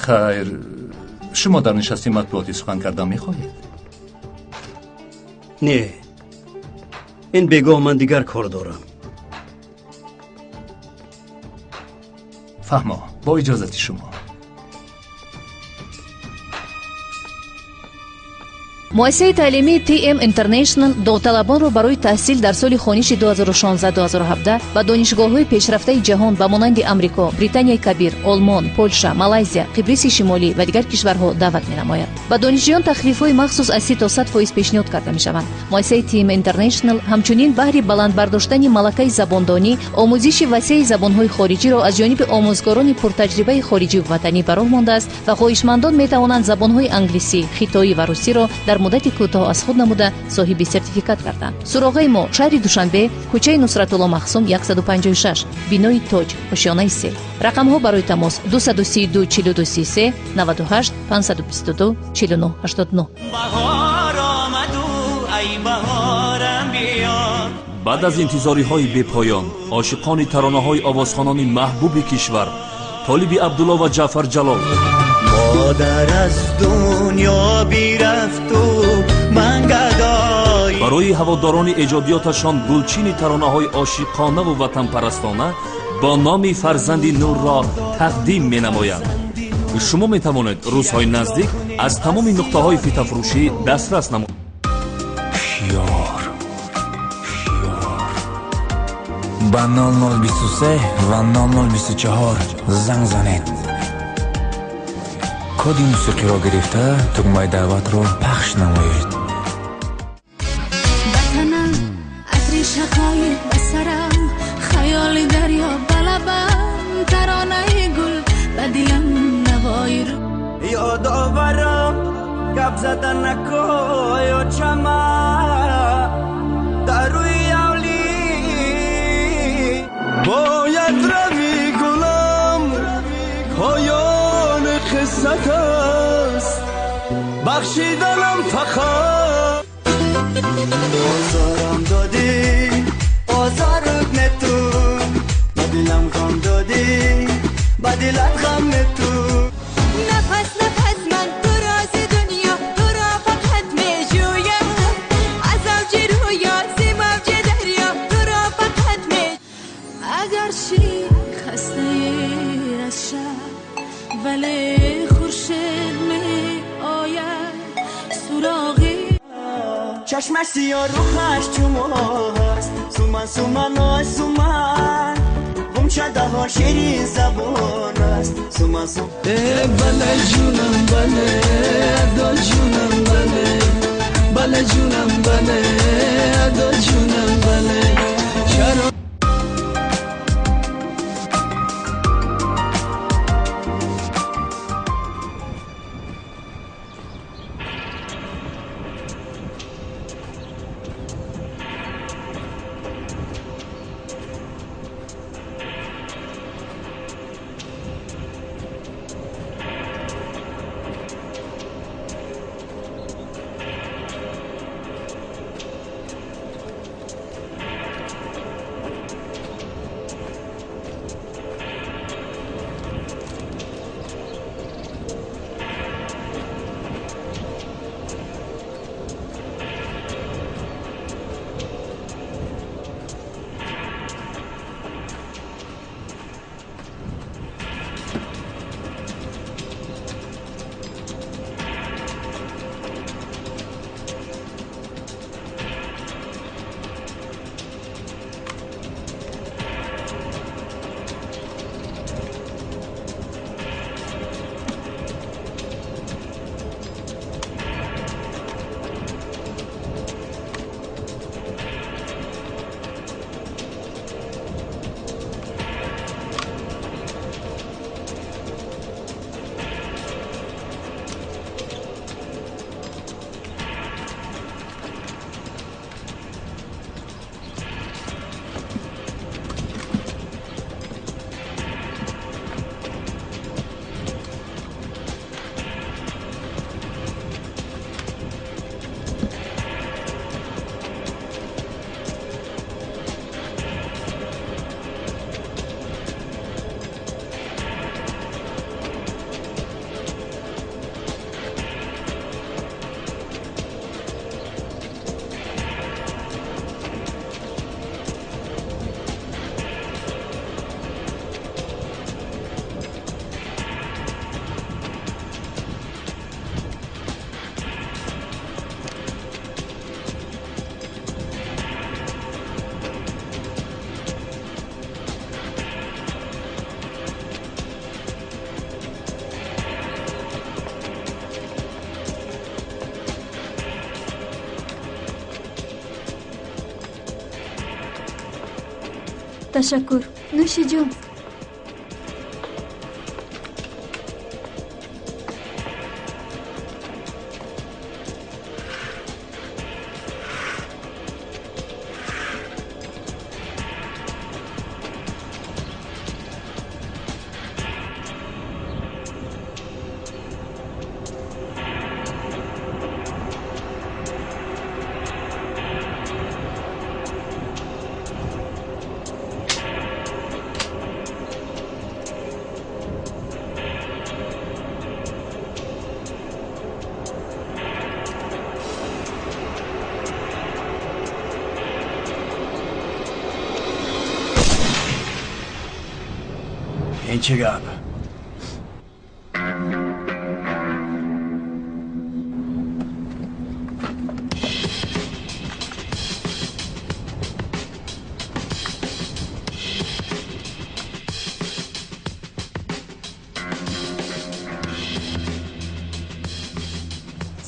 Хайр, шумо дар нишасти матбуотӣ сухан кардан мехоҳед? Не, ин бегоҳ ман дигар кор дорам. Фаҳмо, бо иҷозати шумо. Муассисаи таълимии TM International довталабонро барои таҳсил дар соли хониши 2016-2017 ба донишгоҳҳои пешрафтаи ҷаҳон ба монанди Амрико, Британияи Кабир, Олмон, Полша, Малайзия, Қибриси Шимолӣ ва дигар кишварҳо даъват менамояд. Ба донишҷӯён тахфифҳои махсус аз 30 то 100% пешниҳод карда мешаванд. Муассисаи TM International ҳамчунин баҳри баланд бардоштани малакаи забондонӣ, омӯзиши васеи забонҳои хориҷиро аз ҷониби омӯзгорони пуртаҷрибаи хориҷиву ватанӣ ба роҳ мондааст ва хоҳишмандон метавонанд забонҳои англисӣ, хитоӣ ва русиро дар муддати кӯтоҳ аз худ намуда соҳиби сертификат карданд. Суроғаи мо шаҳри Душанбе, кӯчаи Нусратулло Махсум 156, бинои Тоҷ, ошёнаи 3. Рақамҳо барои тамос 232 42 33 98 522 49 89. Баъд аз интизориҳои бепоён, ошиқони таронаҳои овозхонони маҳбуби кишвар Толиби Абдулло ва Ҷаъфар Ҷалол модар аз дунё бирафту ман гадой барои ҳаводорони эҷодиёташон гулчини таронаҳои ошиқонаву ватанпарастона бо номи Фарзанди Нурро тақдим менамояд. Шумо метавонед рӯзҳои наздик аз тамоми нуқтаҳои фитафурӯшӣ дастрас намоед. Ба 0023 ва 0024 занг занед. Коди мусиқиро гирифта тугмаи даъватро пахш намоед. Ватанам атри шақоиқ ба сарам, хаёли дарё ба лабам, таронаи гул ба дилам навои рӯ. Ёдоварам гап зада накой очама дар рӯи авлӣ. Бояд равӣ гулам, поёни қиссат аст, бахшиданам фақат. Озорам додӣ, озорут не ту, ба дилам ғам додӣ, ба дилат ғам не ту. Нафас нафас ман туро зи дунё, туро фақат меҷӯям, аз авҷи рӯё зи мавҷи дарё, туро фақат ме. Агарчи хастаи аз шаб, вале хуршед меояд суроғи. Чашмаш сиёҳ, рухаш чу моҳ аст, суман суман ой суман, ғумчадаҳо ширин забон аст, суман сум. Э бале ҷунам бале, адо ҷунам бале, бале ҷунам бале, адо ҷунам бале. Ташаккур. Нӯши ҷон. این چه گپ؟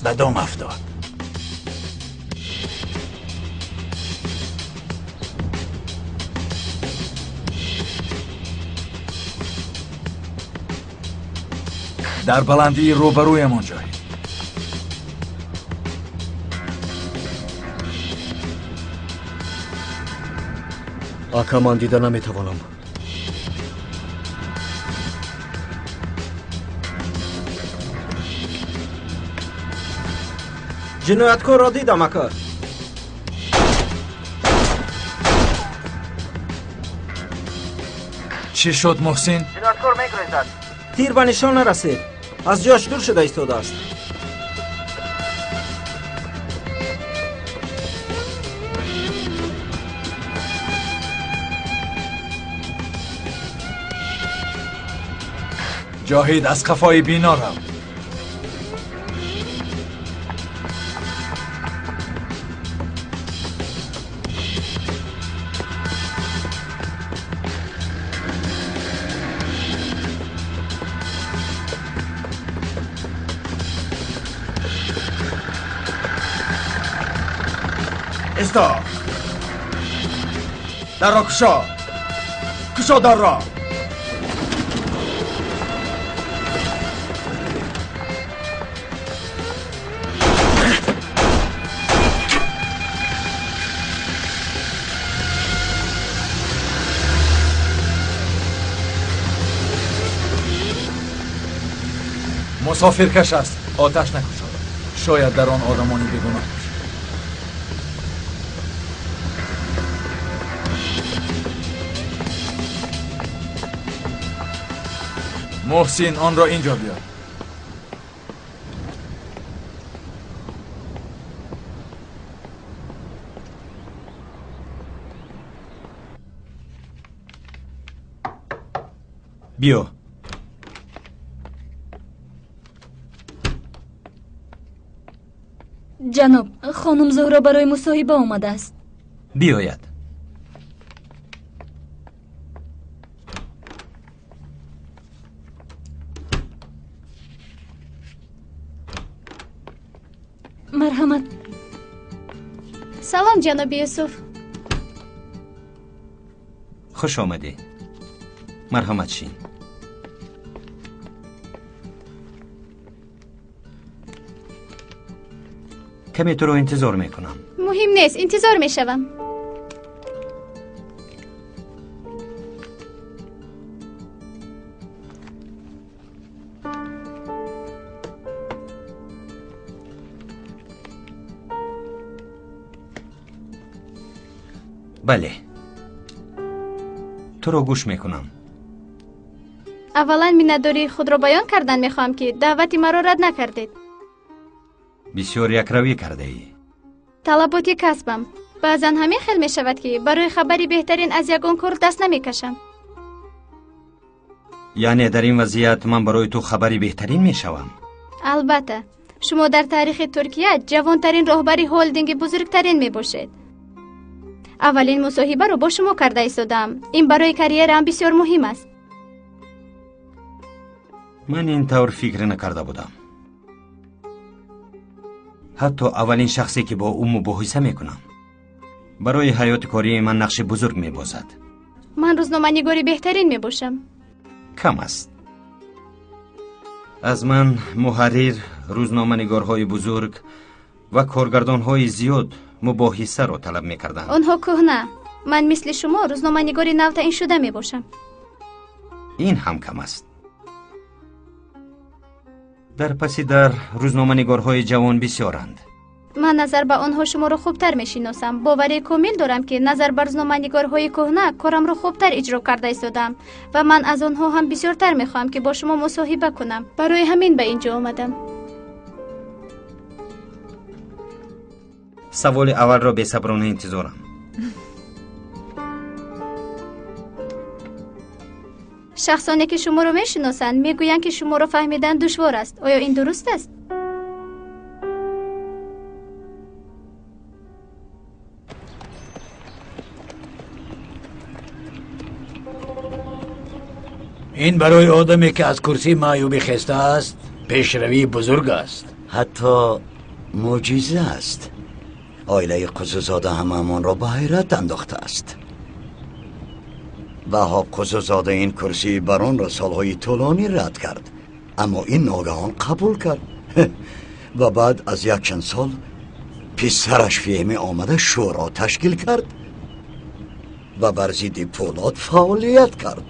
به دام افتاد. در بلندی روبرویمان جایی. ака ман дида наметавонам. Ҷинояткорро дидам, ака. Чӣ шуд, Муҳсин? Ҷинояткор мегурезад. Тир ба нишон нарасид. Аз ҷояш дур шуда истодааст. Ҷоҳид, аз қафои бино рав. استا، در را کشا، کشا در را. مسافرکش است، آتش نکشاد. شاید در آن آدمانی بیگناه باشد. محسن، آن را اینجا بیار. بیا. Ҷаноб, хонум Зуҳро барои мусоҳиба омадааст. Биёяд. Марҳамат. Салом, ҷаноби Юсуф. Хуш омадӣ. Марҳамат, шин. Каме туро интизор мекунам. Муҳим нест, интизор мешавам. Бале, туро гӯш мекунам. Аввалан миннатдории худро баён кардан мехоҳам, ки даъвати маро рад накардед. Бисёр якравӣ кардаӣ. Талаботи касбам. Баъзан ҳамин хел мешавад, ки барои хабари беҳтарин аз ягон кор даст намекашам. Яъне дар ин вазъият ман барои ту хабари беҳтарин мешавам? Албатта, шумо дар таърихи Туркия ҷавонтарин роҳбари ҳолдинги бузургтарин мебошед. Аввалин мусоҳибаро бо шумо карда истодаам. Ин барои карьераам бисёр муҳим аст. Ман ин тавр фикр накарда будам. Ҳатто аввалин шахсе ки бо ӯ мубоҳиса мекунам, барои ҳаёти кории ман нақши бузург мебозад. Ман Ман рӯзноманигори беҳтарин мебошам. Кам аст. Аз ман муҳаррир, рӯзноманигорҳои бузург ва коргардонҳои зиёд мубоҳисаро талаб мекарданд. Онҳо кӯҳна. Ман мисли шумо рӯзноманигори навтаъиншуда мебошам. Ин ҳам кам аст. Дар паси дар рӯзноманигорҳои ҷавон бисёранд. Ман назар ба онҳо шуморо хубтар мешиносам. Боварии комил дорам, ки назар ба рӯзноманигорҳои кӯҳна корамро хубтар иҷро карда истодам ва ман аз онҳо ҳам бисёртар мехоҳам, ки бо шумо мусоҳиба кунам. Барои ҳамин ба ин ҷо омадам. Саволи аввалро бесаброна интизорам. Шахсоне ки шуморо мешиносанд, мегӯянд, ки шуморо фаҳмидан душвор аст. Оё ин дуруст аст? Ин барои одаме ки аз курсии маъюбӣ хеста аст, пешравии бузург аст. Ҳатто мӯъҷиза аст. Оилаи Қузузода ҳамаамонро ба ҳайрат андохтааст. Ваҳоб Қузузода ин курсии баронро солҳои тӯлонӣ рад кард, аммо ин ногаҳон қабул кард ва баъд аз якчанд сол писараш Феҳмӣ омада шӯро ташкил кард ва бар зидди Пӯлод фаъолият кард.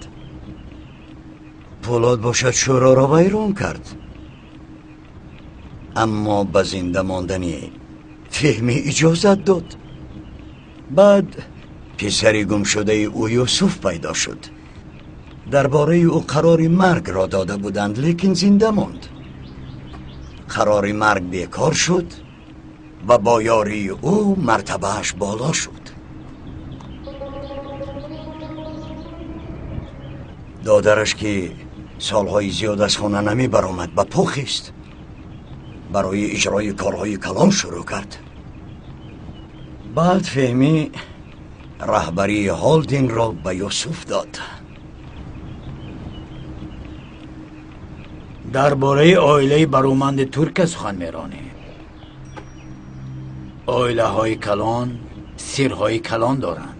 Пӯлод бошад шӯроро вайрон кард, аммо ба зинда мондани Феҳмӣ иҷозат дод. Баъд писари гумшудаи ӯ Юсуф пайдо шуд. Дар бораи ӯ қарори маргро дода буданд, лекин зинда монд. Қарори марг бекор шуд ва бо ёрии ӯ мартабааш боло шуд. Додараш ки солҳои зиёд аз хона намебаромад, ба по хист. Барои иҷрои корҳои калон шурӯъ кард. Баъд Феҳмӣ раҳбарии ҳолдингро ба Юсуф дод. Дар бораи оилаи бароманди турка сухан меронем. Оилаҳои калон сирҳои калон доранд.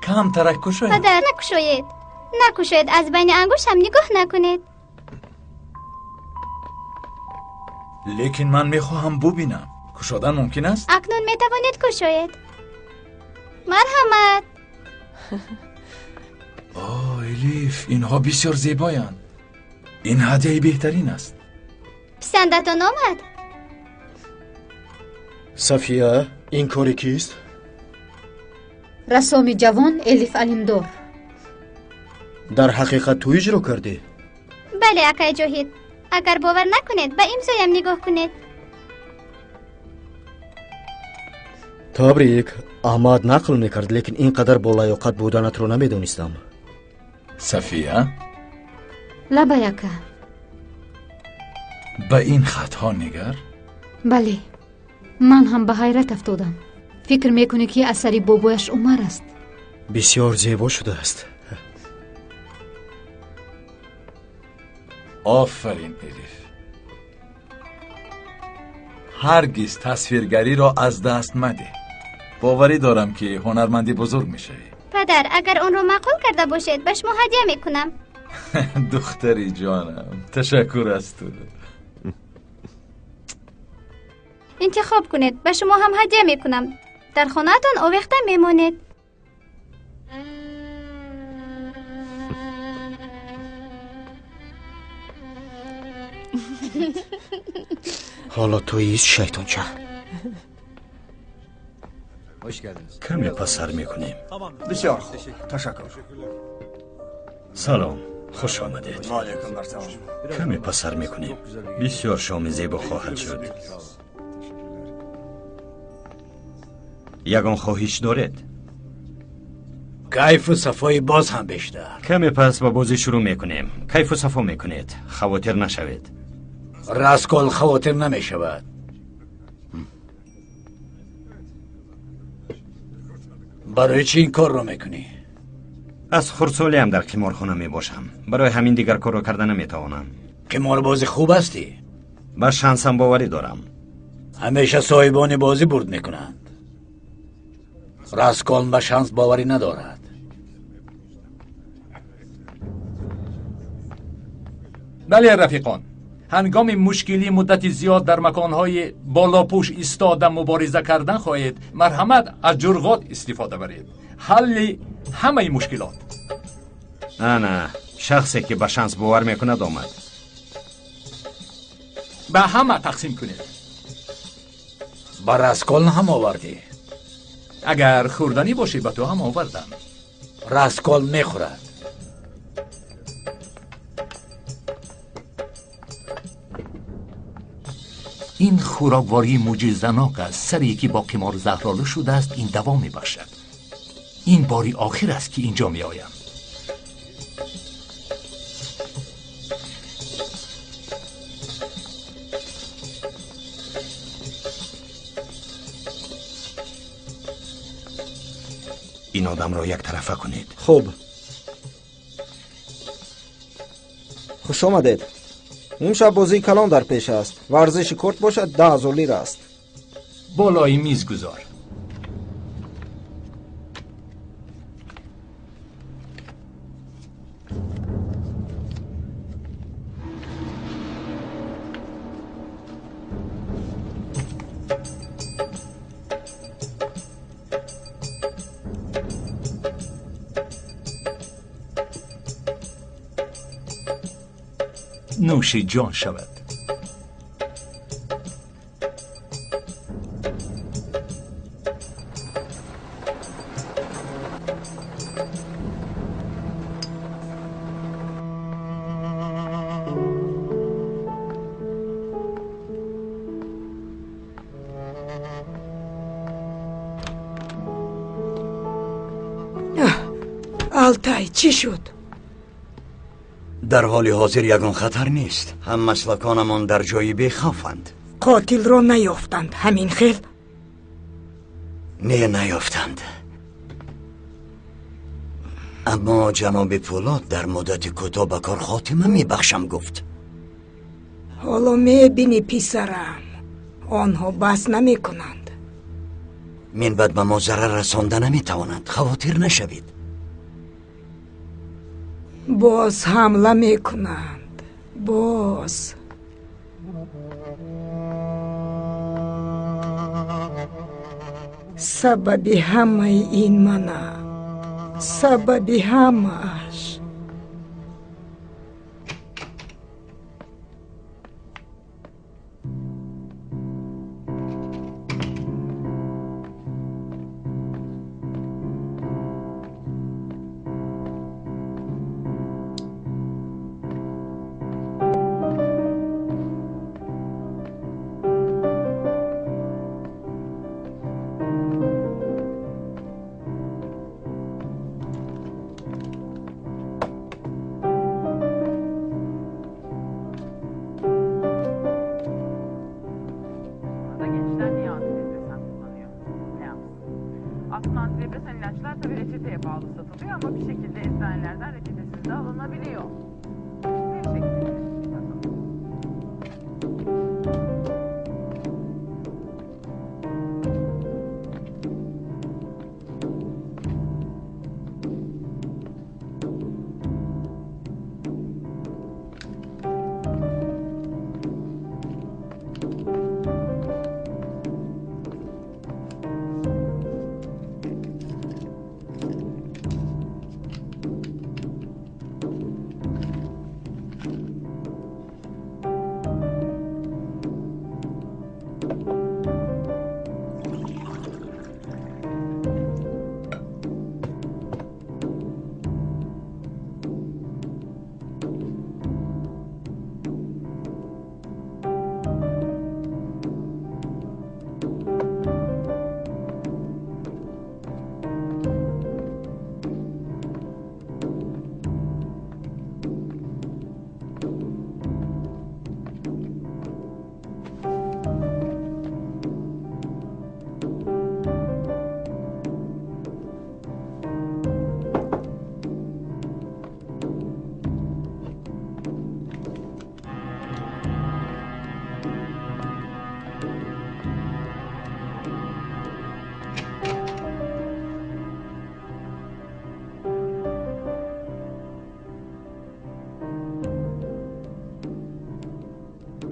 Камтарак кушоед. Падар, накушоед. Накушоед, аз байни ангуштам нигоҳ накунед. Лекин ман мехоҳам бубинам. Кушодан мумкин аст? Акнун метавонед кушоед. Марҳамат. О, Элиф, инҳо бисёр зебоянд. Ин ҳадияи беҳтарин аст. Писандатон омад? Сафия, ин кори кист? Рассоми ҷавон Элиф Алимдор. Дар ҳақиқат ту иҷро кардӣ? Бале, акай Ҷоҳид. Агар бовар накунед, ба имзоям нигоҳ кунед. Табрик. Аҳмад нақл мекард, лекин ин қадар болаёқат буданатро намедонистам. Сафия? Лабай, ака. Ба ин хатҳо нигар? Бале, ман ҳам ба ҳайрат афтодам. Фикр мекунӣ, ки асари бобояш Умар аст? Бисёр зебо шудааст. Офарин, Элиф. Ҳаргиз тасвиргариро аз даст мадеҳ. Боварӣ дорам, ки ҳунарманди бузург мешавӣ. Падар, агар онро маъқул карда бошед, ба шумо ҳадя мекунам. Духтари ҷонам, ташаккур аз ту. Интихоб кунед, ба шумо ҳам ҳадя мекунам. Дар хонаатон овехта мемонед. Ҳоло туист, шайтонча. Каме пас сар мекунем. Бисёр хуб, ташаккур. Салом, хуш омадед. Каме пас сар мекунем. Бисёр шоми зебо хоҳад шуд. Ягон хоҳиш доред? Кайфу сафои боз ҳам бештар. Каме пас ба бозӣ шурӯъ мекунем. Кайфу сафо мекунед, хавотир нашавед. Раскол хавотир намешавад. Барои чӣ ин корро мекунӣ? Аз хурдсолиам дар қиморхона мебошам. Барои ҳамин дигар корро карда наметавонам. Қиморбози хуб ҳастӣ? Ба шансам боварӣ дорам. Ҳамеша соҳибони бозӣ бурд мекунанд. Расколн ба шанс боварӣ надорад. Бале рафиқон, ҳангоми мушкилӣ муддати зиёд дар маконҳои болопӯш истода мубориза кардан хоҳед, марҳамат аз ҷурғот истифода баред. Ҳалли ҳамаи мушкилот. Ана, шахсе ки ба шанс бовар мекунад омад. Ба ҳама тақсим кунед. Ба Расколн ҳам овардӣ? Агар хӯрданӣ бошӣ, ба ту ҳам овардам. Расколн мехӯрад. Ин хӯроквории мӯъҷизанок аст. Саре ки бо қимор заҳролу шудааст, ин даво мебахшад. Ин бори охир аст ки инҷо меоям. Ин одамро яктарафа кунед. Хуб, хуш омадед. Имшаб бозии калон дар пеш аст. Варзиши корт бошад 10,000 лира аст. Болои миз гузор. Нӯши ҷон шавад. Алтай, чӣ шуд? Дар ҳоли ҳозир ягон хатар нест. Ҳам маслаконамон дар ҷои бехавфанд. Қотилро наёфтанд, ҳамин хел? Не, наёфтанд. Аммо ҷаноби Пулод дар муддати кӯтоҳ ба кор хотима мебахшам гуфт. Ҳоло мебинӣ, писарам, онҳо бас намекунанд. Минбаъд ба мо зарар расонда наметавонанд. Хавотир нашавед. Боз ҳамла мекунанд. Боз. Сабаби ҳамаи ин манам. Сабаби ҳамааш.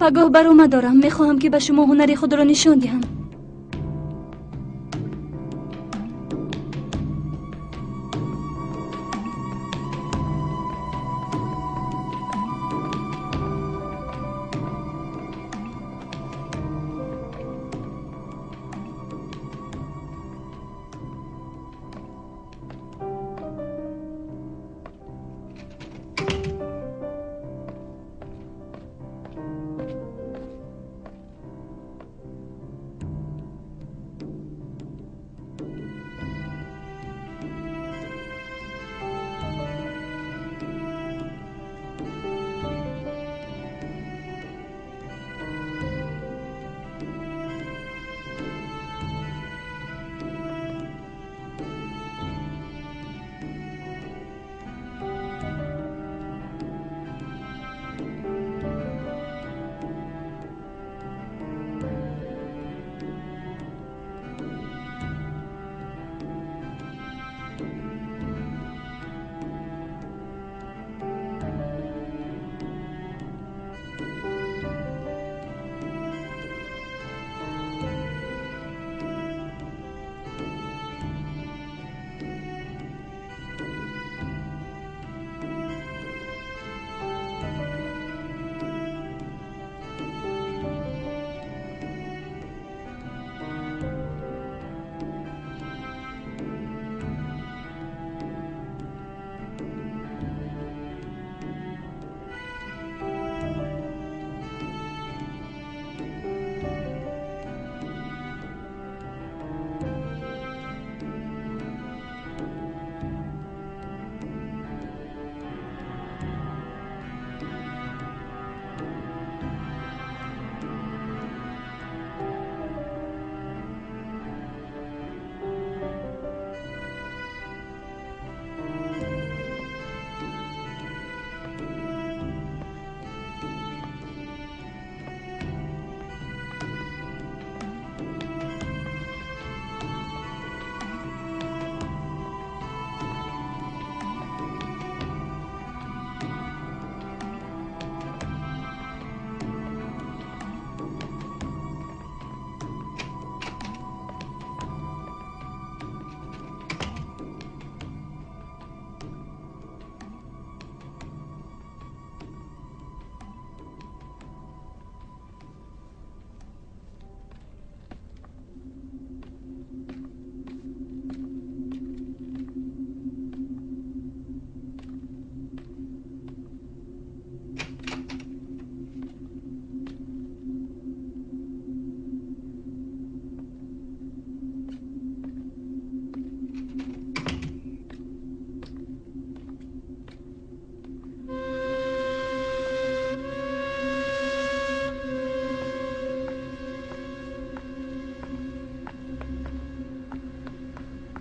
Пагоҳ баромад дорам. Мехоҳам ки ба шумо ҳунари худро нишон диҳам.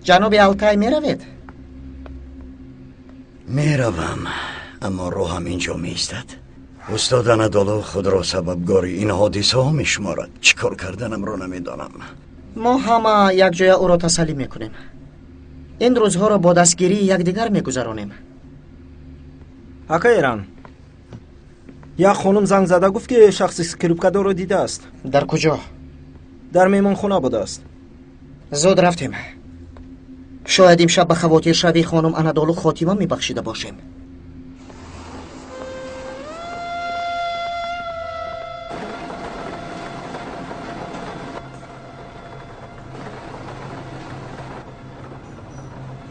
Ҷаноби Алтай меравед? Меравам, аммо роҳам инҷо меистад. Устод Анадолу худро сабабгори ин ҳодисаҳо мешуморад. Чӣ кор карданамро намедонам. Мо ҳама якҷоя ӯро тасаллӣ мекунем. Ин рӯзҳоро бо дастгирии якдигар мегузаронем. Ака Эран, як хонум занг зада гуфт, ки шахси скрипкадорро дидааст. Дар куҷо? Дар меҳмонхона будааст. Зуд рафтем. Шояд имшаб ба хавотиршавии хонум Анадолу хотима мебахшида бошем.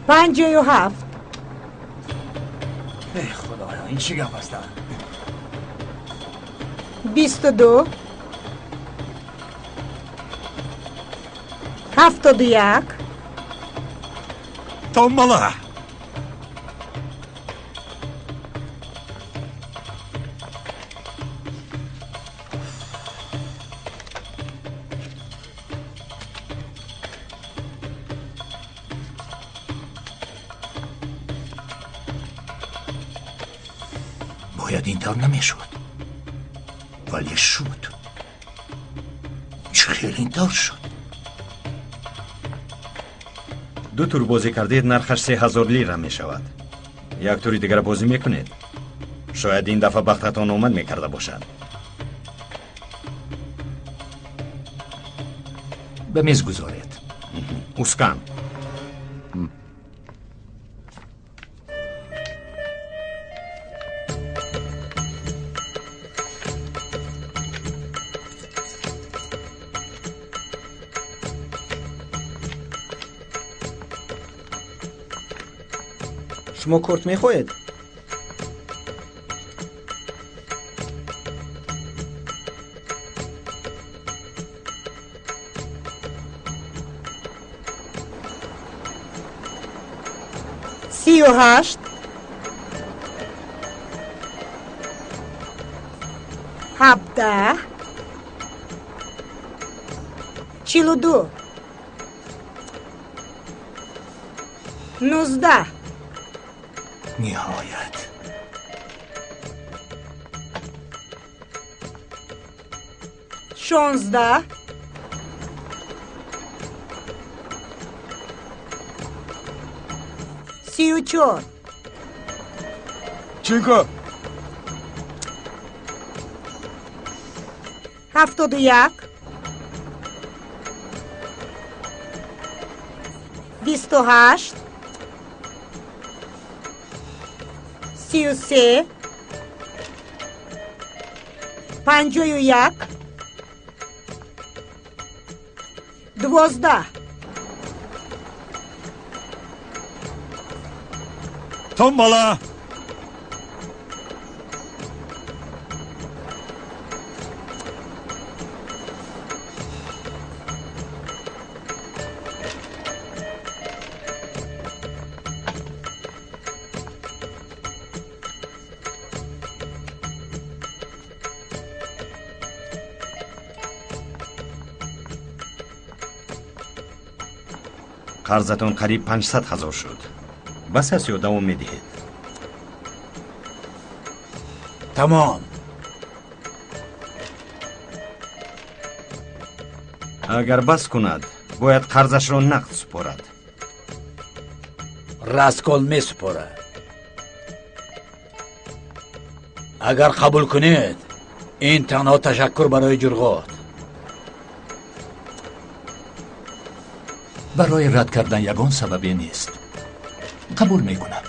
57. Эй худоё, ин чӣ гап аст? 22 71. Tombala! Бояд ин тавр намешуд, вале шуд. Чӣ хел ин тавр шуд? Ду тур бозӣ кардед, нархаш 3000 лира мешавад. Як тури дигар бозӣ мекунед. Шояд ин дафъа бахтатон омад мекарда бошад. Ба миз гузоред. Ускан. Шумо корт мехоҳед? 38 17 42 19. Ниҳоят. 16 34. Чинко. 71 28 33 51 12. Tombala! Қарзатон қариб 500 ҳазор шуд. Бас аст ё давом медиҳед? Тамом. Агар бас кунад, бояд қарзашро нақд супорад. Раскол месупорад. Агар қабул кунед, ин танҳо ташаккур барои ҷурғот. Барои рад кардан ягон сабабе нест. Қабул мекунам.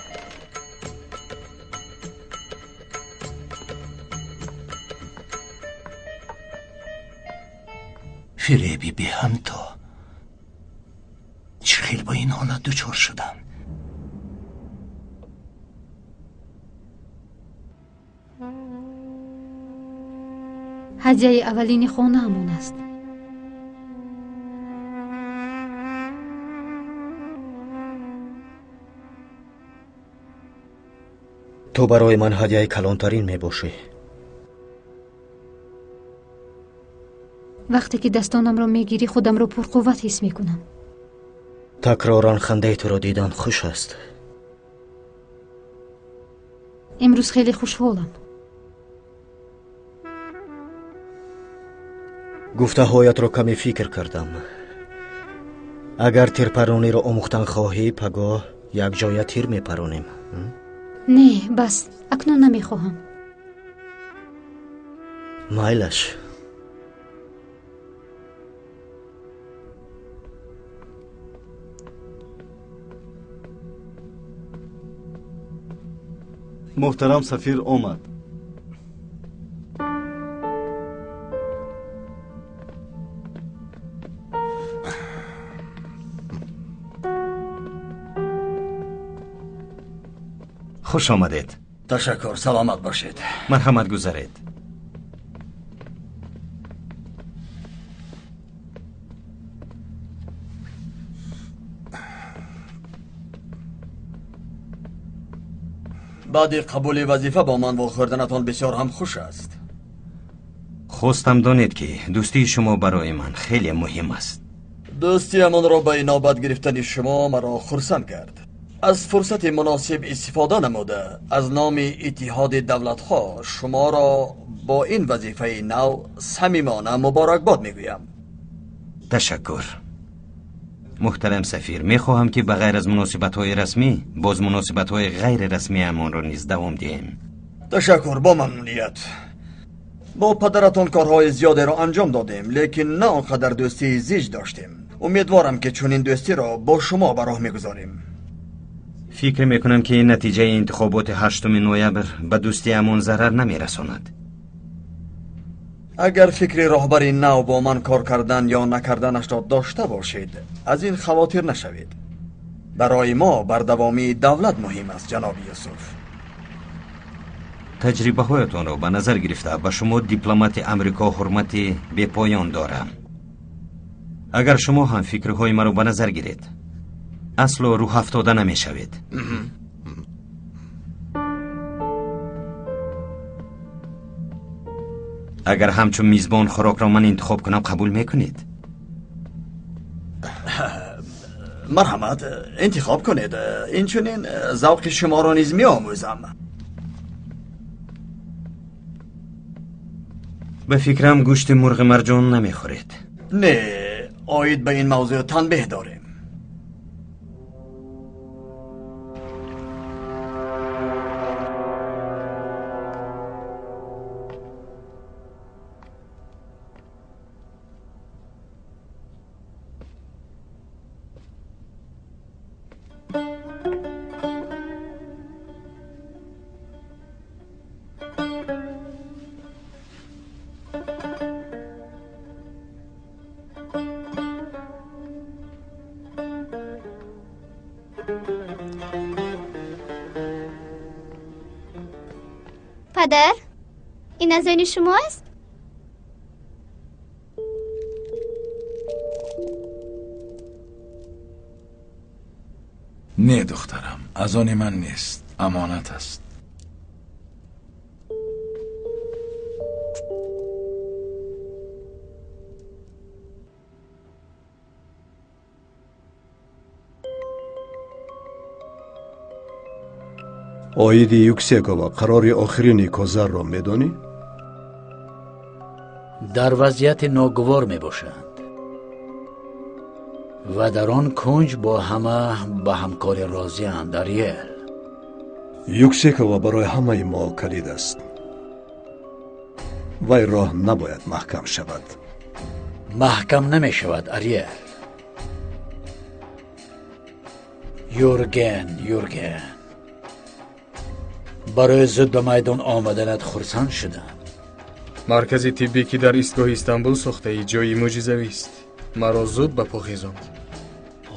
Фиреби беҳамто. Чӣ хел ба ин ҳолат дучор шудам? Ҳадияи аввалини хонаамон аст. Ту барои ман ҳадияи калонтарин мебошӣ. Вақте ки дастонамро мегирӣ, худамро пурқувват ҳис мекунам. Такроран хандаи туро дидан хуш аст. Имрӯз хеле хушҳолам. Гуфтаҳоятро каме фикр кардам. Агар тирпарониро омӯхтан хоҳӣ, пагоҳ якҷоя тир мепаронем. Не, бас, акнун намехоҳам. Майлаш. Муҳтарам сафир омад. Хуш омадед. Ташаккур, саломат бошед. Марҳамат, гузаред. Баъди қабули вазифа бо ман вохӯрданатон бисёр ҳам хуш аст. Хостам донед, ки дӯстии шумо барои ман хеле муҳим аст. Дӯстиамонро ба инобат гирифтани шумо маро хурсанд кард. Аз фурсати муносиб истифода намуда, аз номи Иттиҳоди давлатҳо шуморо бо ин вазифаи нав самимона муборакбод мегӯям. Ташаккур. Муҳтарам сафир, мехоҳам, ки ба ғайр аз муносибатҳои расмӣ, боз муносибатҳои ғайрирасмиамонро низ давом диҳем. Ташаккур, бо мамнуният. Бо падаратон корҳои зиёдеро анҷом додем, лекин на он қадар дӯстии зич доштем. Умедворам, ки чунин дӯстиро бо шумо ба роҳ мегузорем. Фикр мекунам, ки натиҷаи интихоботи 8 ноябр ба дӯстиамон зарар намерасонад. Агар фикри роҳбари нав бо ман кор кардан ё накарданашро дошта бошед, аз ин хавотир нашавед. Барои мо бардавомии давлат муҳим аст, ҷаноби Юсуф. Таҷрибаҳоятонро ба назар гирифта ба шумо дипломати Амрико ҳурмати бепоён дорам. Агар шумо ҳам фикрҳои маро ба назар гиред, асло рӯҳафтода намешавед. Агар ҳамчун мизбон хӯрокро ман интихоб кунам, қабул мекунед? Марҳамат, интихоб кунед. Инчунин завқи шуморо низ меомӯзам. Ба фикрам гӯшти мурғи марҷон намехӯред. Не, оид ба ин мавзӯъ танбеҳ дорем. Падар, ин аз они шумо аст? Не, духтарам, аз они ман нест, амонат аст. Оиди Юксекова қарори охирини Козарро медонӣ? Дар вазъияти ногувор мебошанд ва дар он кунҷ бо ҳама ба ҳамкорӣ розианд. Ариел, Юксекова барои ҳамаи мо калид аст. Вай роҳ набояд маҳкам шавад. Маҳкам намешавад, Ариел. Юрген, Юрген, барои зуд ба майдон омаданат хурсанд шудам. Маркази тиббӣ, ки дар истгоҳи Истанбул сохтаи, ҷои мӯъҷизавист. Маро зуд ба по хезонд.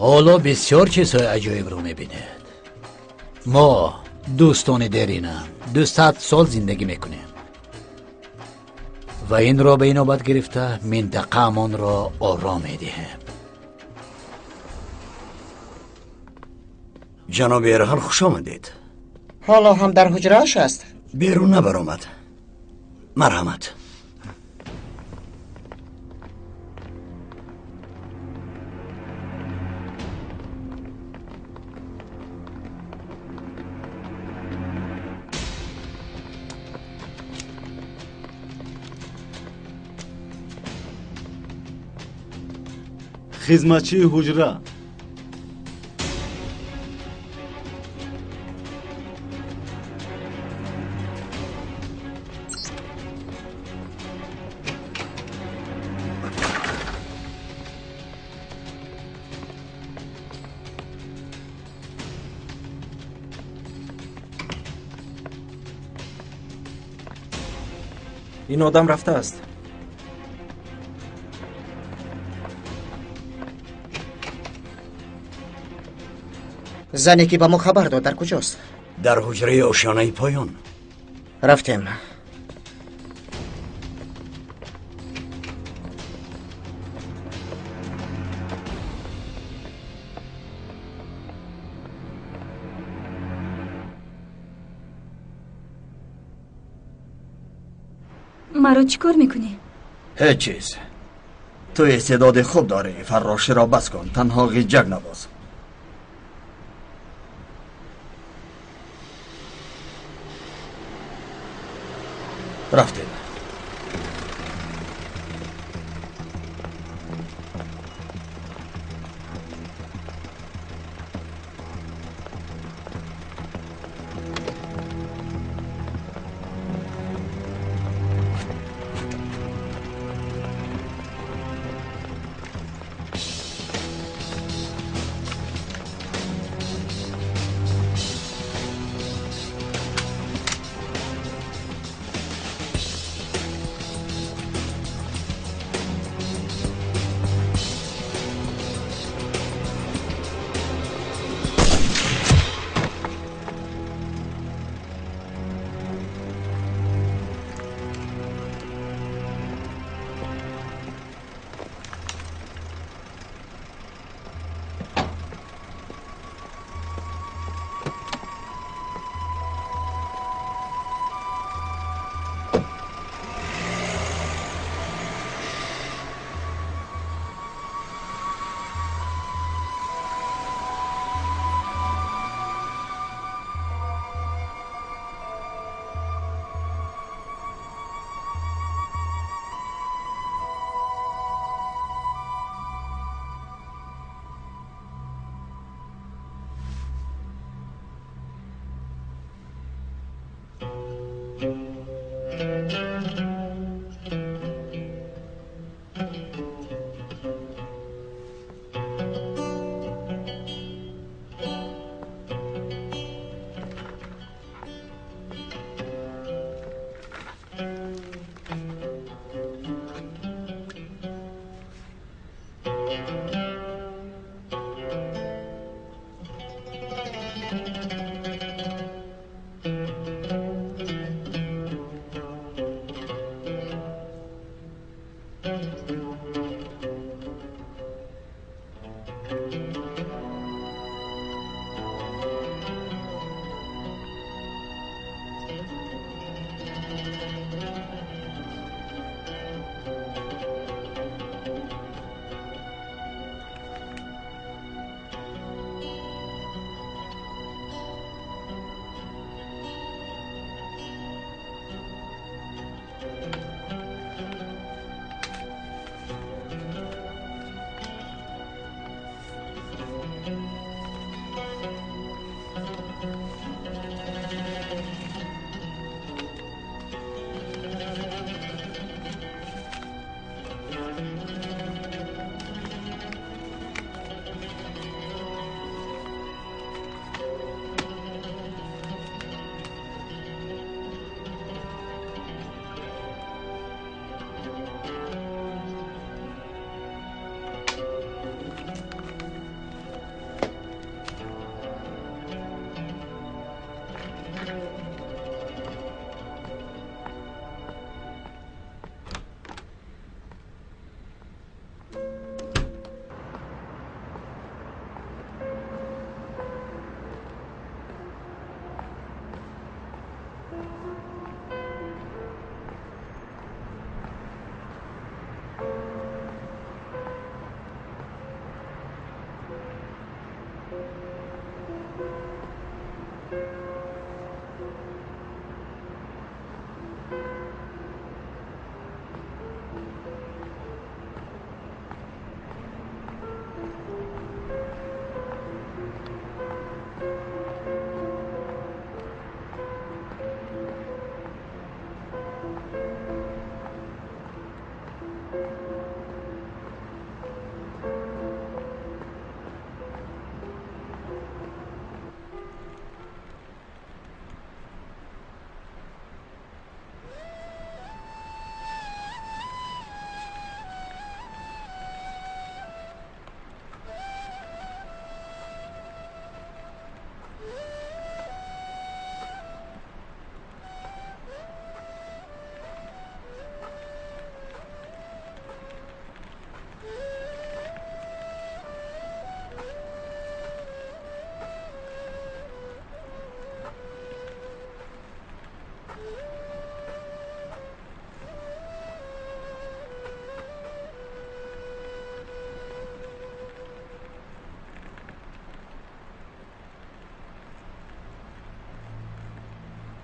Ҳоло бисёр чизҳои аҷоибро мебинед. Мо дӯстони дерина 200 сол зиндагӣ мекунем ва инро ба инобат гирифта минтақаамонро ором медиҳем. Ҷаноби Эрҳан, хуш омадед. Ҳоло ҳам дар ҳуҷрааш аст? Берун набаромад. Марҳамат. Хизматчии ҳуҷра. Ин одам рафтааст. Зане, ки ба мо хабар дод, дар куҷост? Дар ҳуҷраи ошёнаи поён. Рафтем. Маро чӣ кор мекунӣ? Ҳеҷ чиз. Ту истеъдоди хуб дорӣ, фарроширо бас кун, танҳо ғиҷак набоз. Рафтем.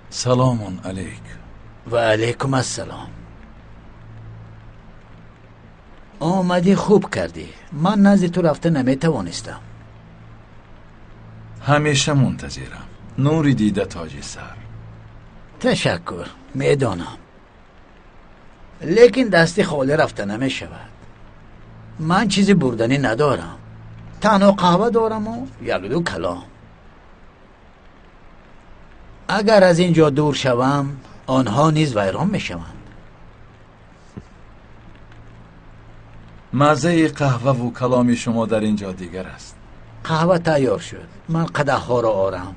Саломун алейк. Ва алейкум ассалом. Омадӣ, хуб кардӣ. Ман назди ту рафта наметавонистам. Ҳамеша мунтазирам. Нури дида тоҷи сар. Ташаккур, медонам. Лекин дасти холӣ рафта намешавад. Ман чизи бурданӣ надорам. Танҳо қаҳва дораму якду калом. Агар аз ин ҷо дур шавам, онҳо низ вайрон мешаванд. Маззаи қаҳваву каломи шумо дар ин ҷо дигар аст. Қаҳва тайёр шуд. Ман қадаҳҳоро орам.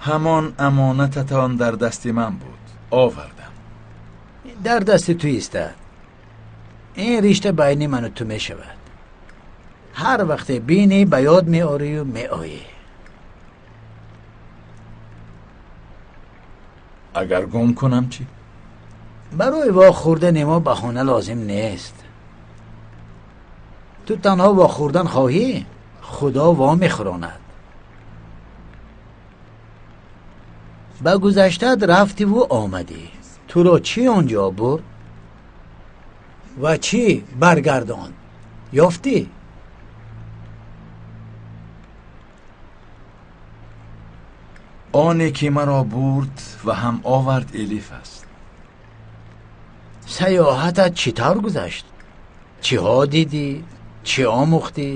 Ҳамон амонататон дар дасти ман буд, овардам. Дар дасти ту истад. Ин ришта байни ману ту мешавад. Ҳар вақте бинӣ ба ёд меорию меоӣ. Агар гум кунам чӣ? Барои вохӯрдани мо баҳона лозим нест. Ту танҳо вохӯрдан хоҳӣ, Худо во мехӯронад. Ба гузаштаат рафтиву омадӣ. Туро чӣ он ҷо бурд ва чӣ баргардонд? Ёфтӣ? Оне ки маро бурд ва ҳам овард Элиф аст. Саёҳатат чӣ тавр гузашт? Чиҳо дидӣ? Чӣ омӯхтӣ?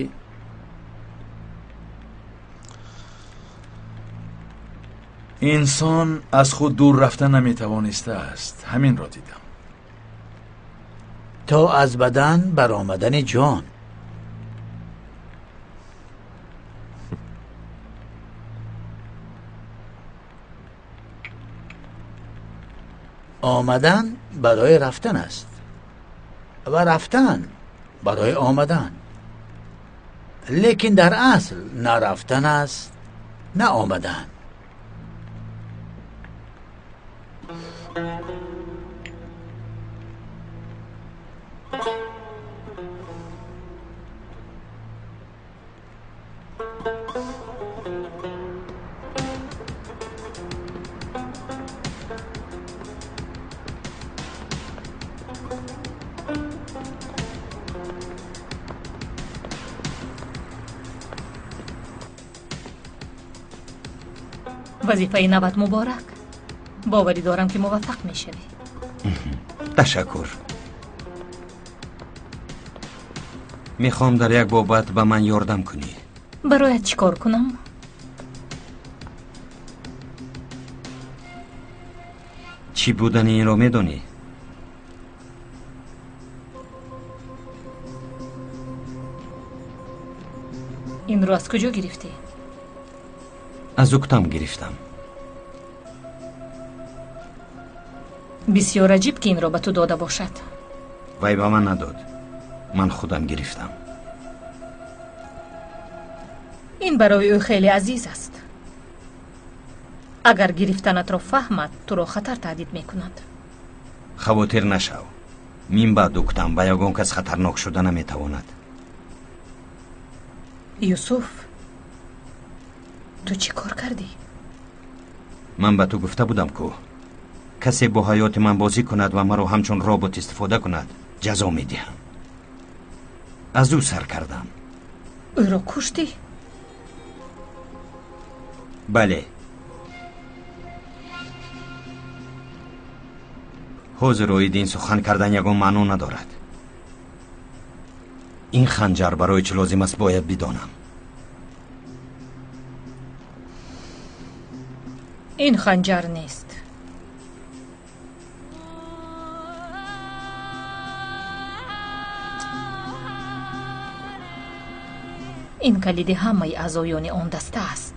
Инсон аз худ дур рафта наметавонистааст. Ҳаминро дидам. То аз бадан баромадани ҷон. Омадан барои рафтан аст ва рафтан барои омадан. Лекин дар асл на рафтан аст, на омадан. Вазифаи нават муборак. Боварӣ дорам, ки муваффақ мешавӣ. Ташаккур. Мехоҳам дар як бобат ба ман ёрдам кунӣ. Барояд чӣ кор кунам? Чӣ будани инро медонӣ? Инро аз куҷо гирифтӣ? Аз уктам гирифтам. Бисёр аҷиб, ки инро ба ту дода бошад. Вай ба ман надод, ман худам гирифтам. Ин барои ӯ хеле азиз аст. Агар гирифтанатро фаҳмад, туро хатар таҳдид мекунад. Хавотир нашав, минбаъд уктам ба ягон кас хатарнок шуда наметавонад. Юсуф, ту чӣ кор кардӣ? Ман ба ту гуфта будам, ку касе бо ҳаёти ман бозӣ кунад ва маро ҳамчун робот истифода кунад, ҷазо медиҳам. Аз ӯ сар кардам. Ӯро куштӣ? Бале. Ҳозир оиди ин сухан кардан ягон маъно надорад. Ин ханҷар барои чӣ лозим аст, бояд бидонам. Ин ханҷар нест. Ин калиди ҳамаи аъзоёни он даста аст.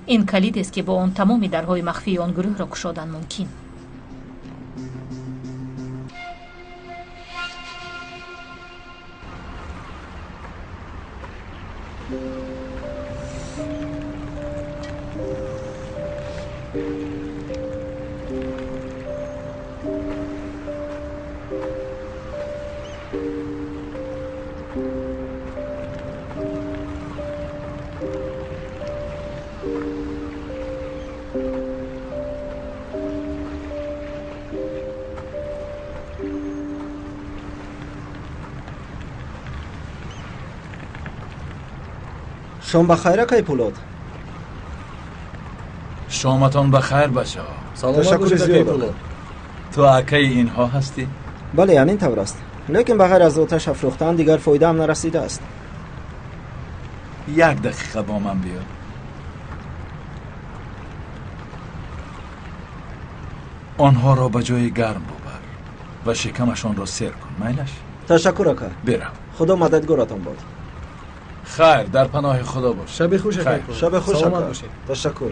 Ин калидест, ки бо он тамоми дарҳои махфии он гурӯҳро кушодан мумкин. Шом ба хайр, акай Пулод. Шоматон ба хайр, бачаҳо. Ташаккури зиёд. Ту акаи инҳо ҳастӣ? Бале, ҳамин тавр аст. Лекин ба ғайр аз оташ афрӯхтан дигар фоидаам нарасидааст. Як дақиқа бо ман биё. Онҳоро ба ҷои гарм бубар ва шикамашонро сер кун, майлаш? Ташаккур, ака. Бирав. Худо мададгоратон бод. Хайр, дар паноҳи Худо бош. Шаби хуш, акай. Шаби хуш, Саломат ака. бошед. Ташаккур.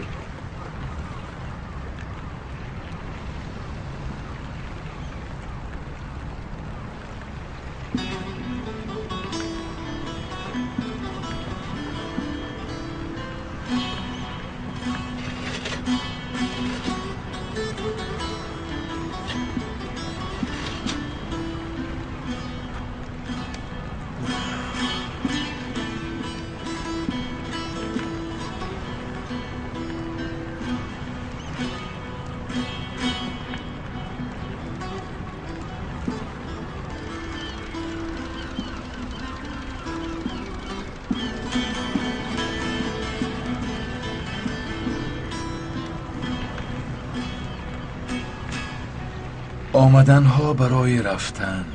Омаданҳо барои рафтан,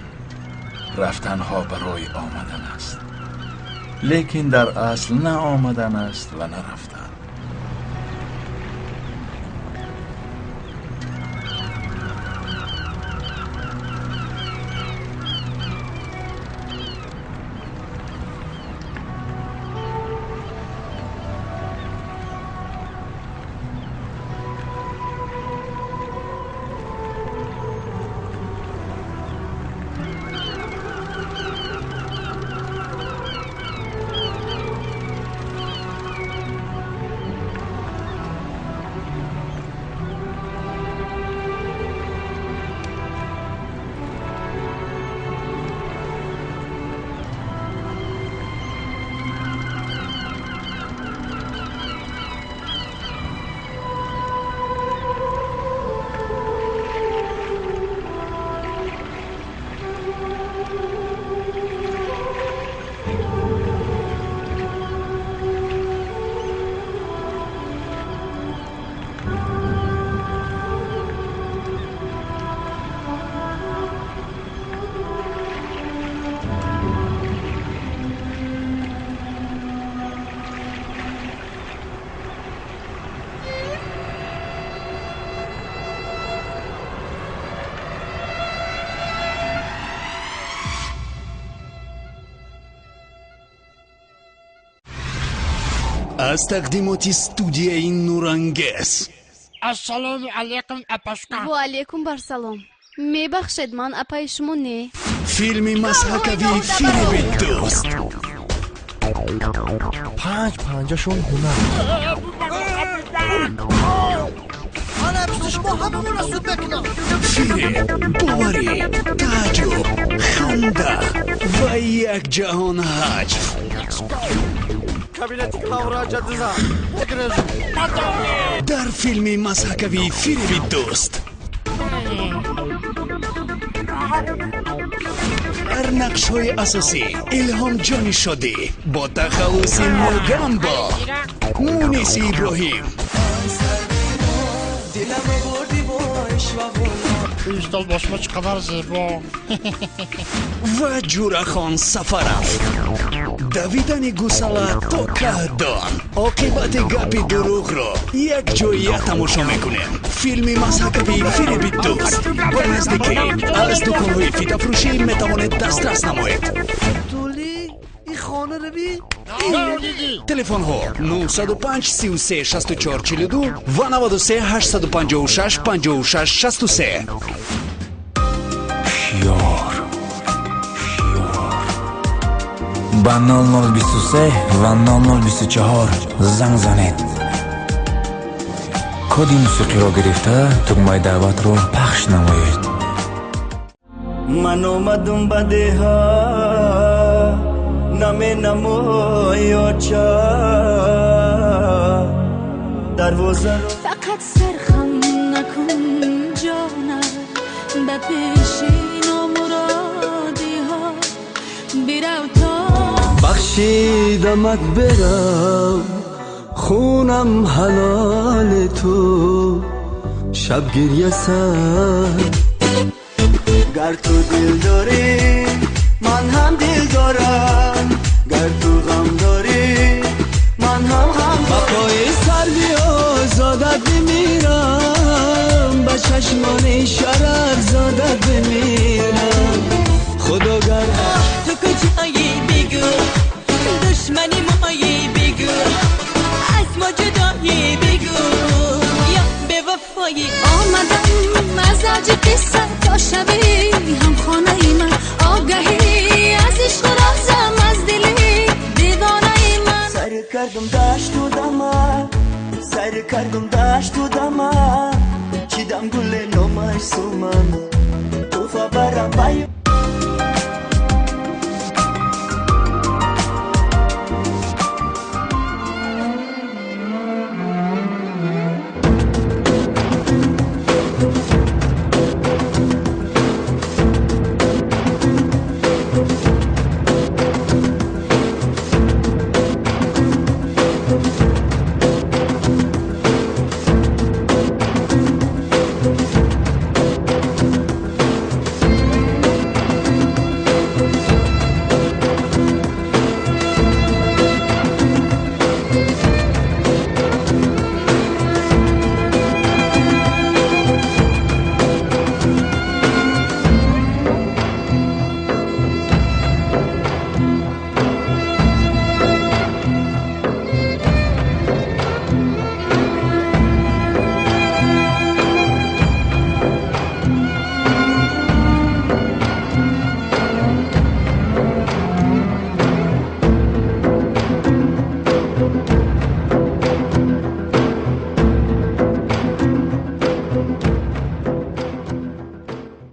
рафтанҳо барои омадан аст. Лекин дар асл на омадан аст ва на рафтан. Аз тақдимоти студияи Нурангез. Ассалому алайкум, апашка. Ва алайкум барсалом. Мебахшед, ман апаи шумо не. Филми масхакавии Фиреби дӯст. Панҷ панҷашон ҳунар. Ана пишти шумо ҳамамонро суд мекунам. Фиреб, боварӣ, тааҷҷуб, ханда ва як ҷаҳон ҳаҷв. Дар филми масхакавии Фиреби дӯст дар нақшҳои асосӣ Илҳомҷони Шодӣ бо тахаллуси Мугамбо, Муниси Иброҳим, Столбосма чӣ қадар зебо. Ва Ҷурахон Сафаров. Давидани гусала то каҳдон. Оқибати гапи дурӯғро якҷоя тамошо мекунем. Филми масхакавии Фиреби дӯст ба наздикӣ аз дуконҳои фитафурӯшӣ метавонед дастрас намоед. Телефонҳо 905 33 64 42 ва 93 856 56 63. Шиёр ба 0023 ва 0024 занг занед. Коди мусиқиро гирифта тугмаи даъватро пахш намоед. Ман омадум ба деҳа, наменамоёча дарвоза. Фақат сархам накун ҷонам, ба пеши номуродиҳо бирав то бахшидамат, берав, хунам ҳалоли ту, шаб гирья сар. Гар ту дил дорӣ, ман ҳам дил дорам, гар ту ғам дорӣ, ман ҳам ғам. Ба пои сарви озодат бимирам, ба чашмони шараф зодат бимирам. Худо гар ту куҷоӣ бигӯ, душмани моӣ бигӯ, аз мо ҷудоӣ бигӯ, ё бевафоӣ. Омадам аз авҷи қисса то шавӣ ҳамхонаи ман, огаҳӣ аз ишқу розам, аз дили девонаи ман. Сар кардум дашту дама, сар кардум дашту дама, чидам гуле номаш суман, туфа барам баю.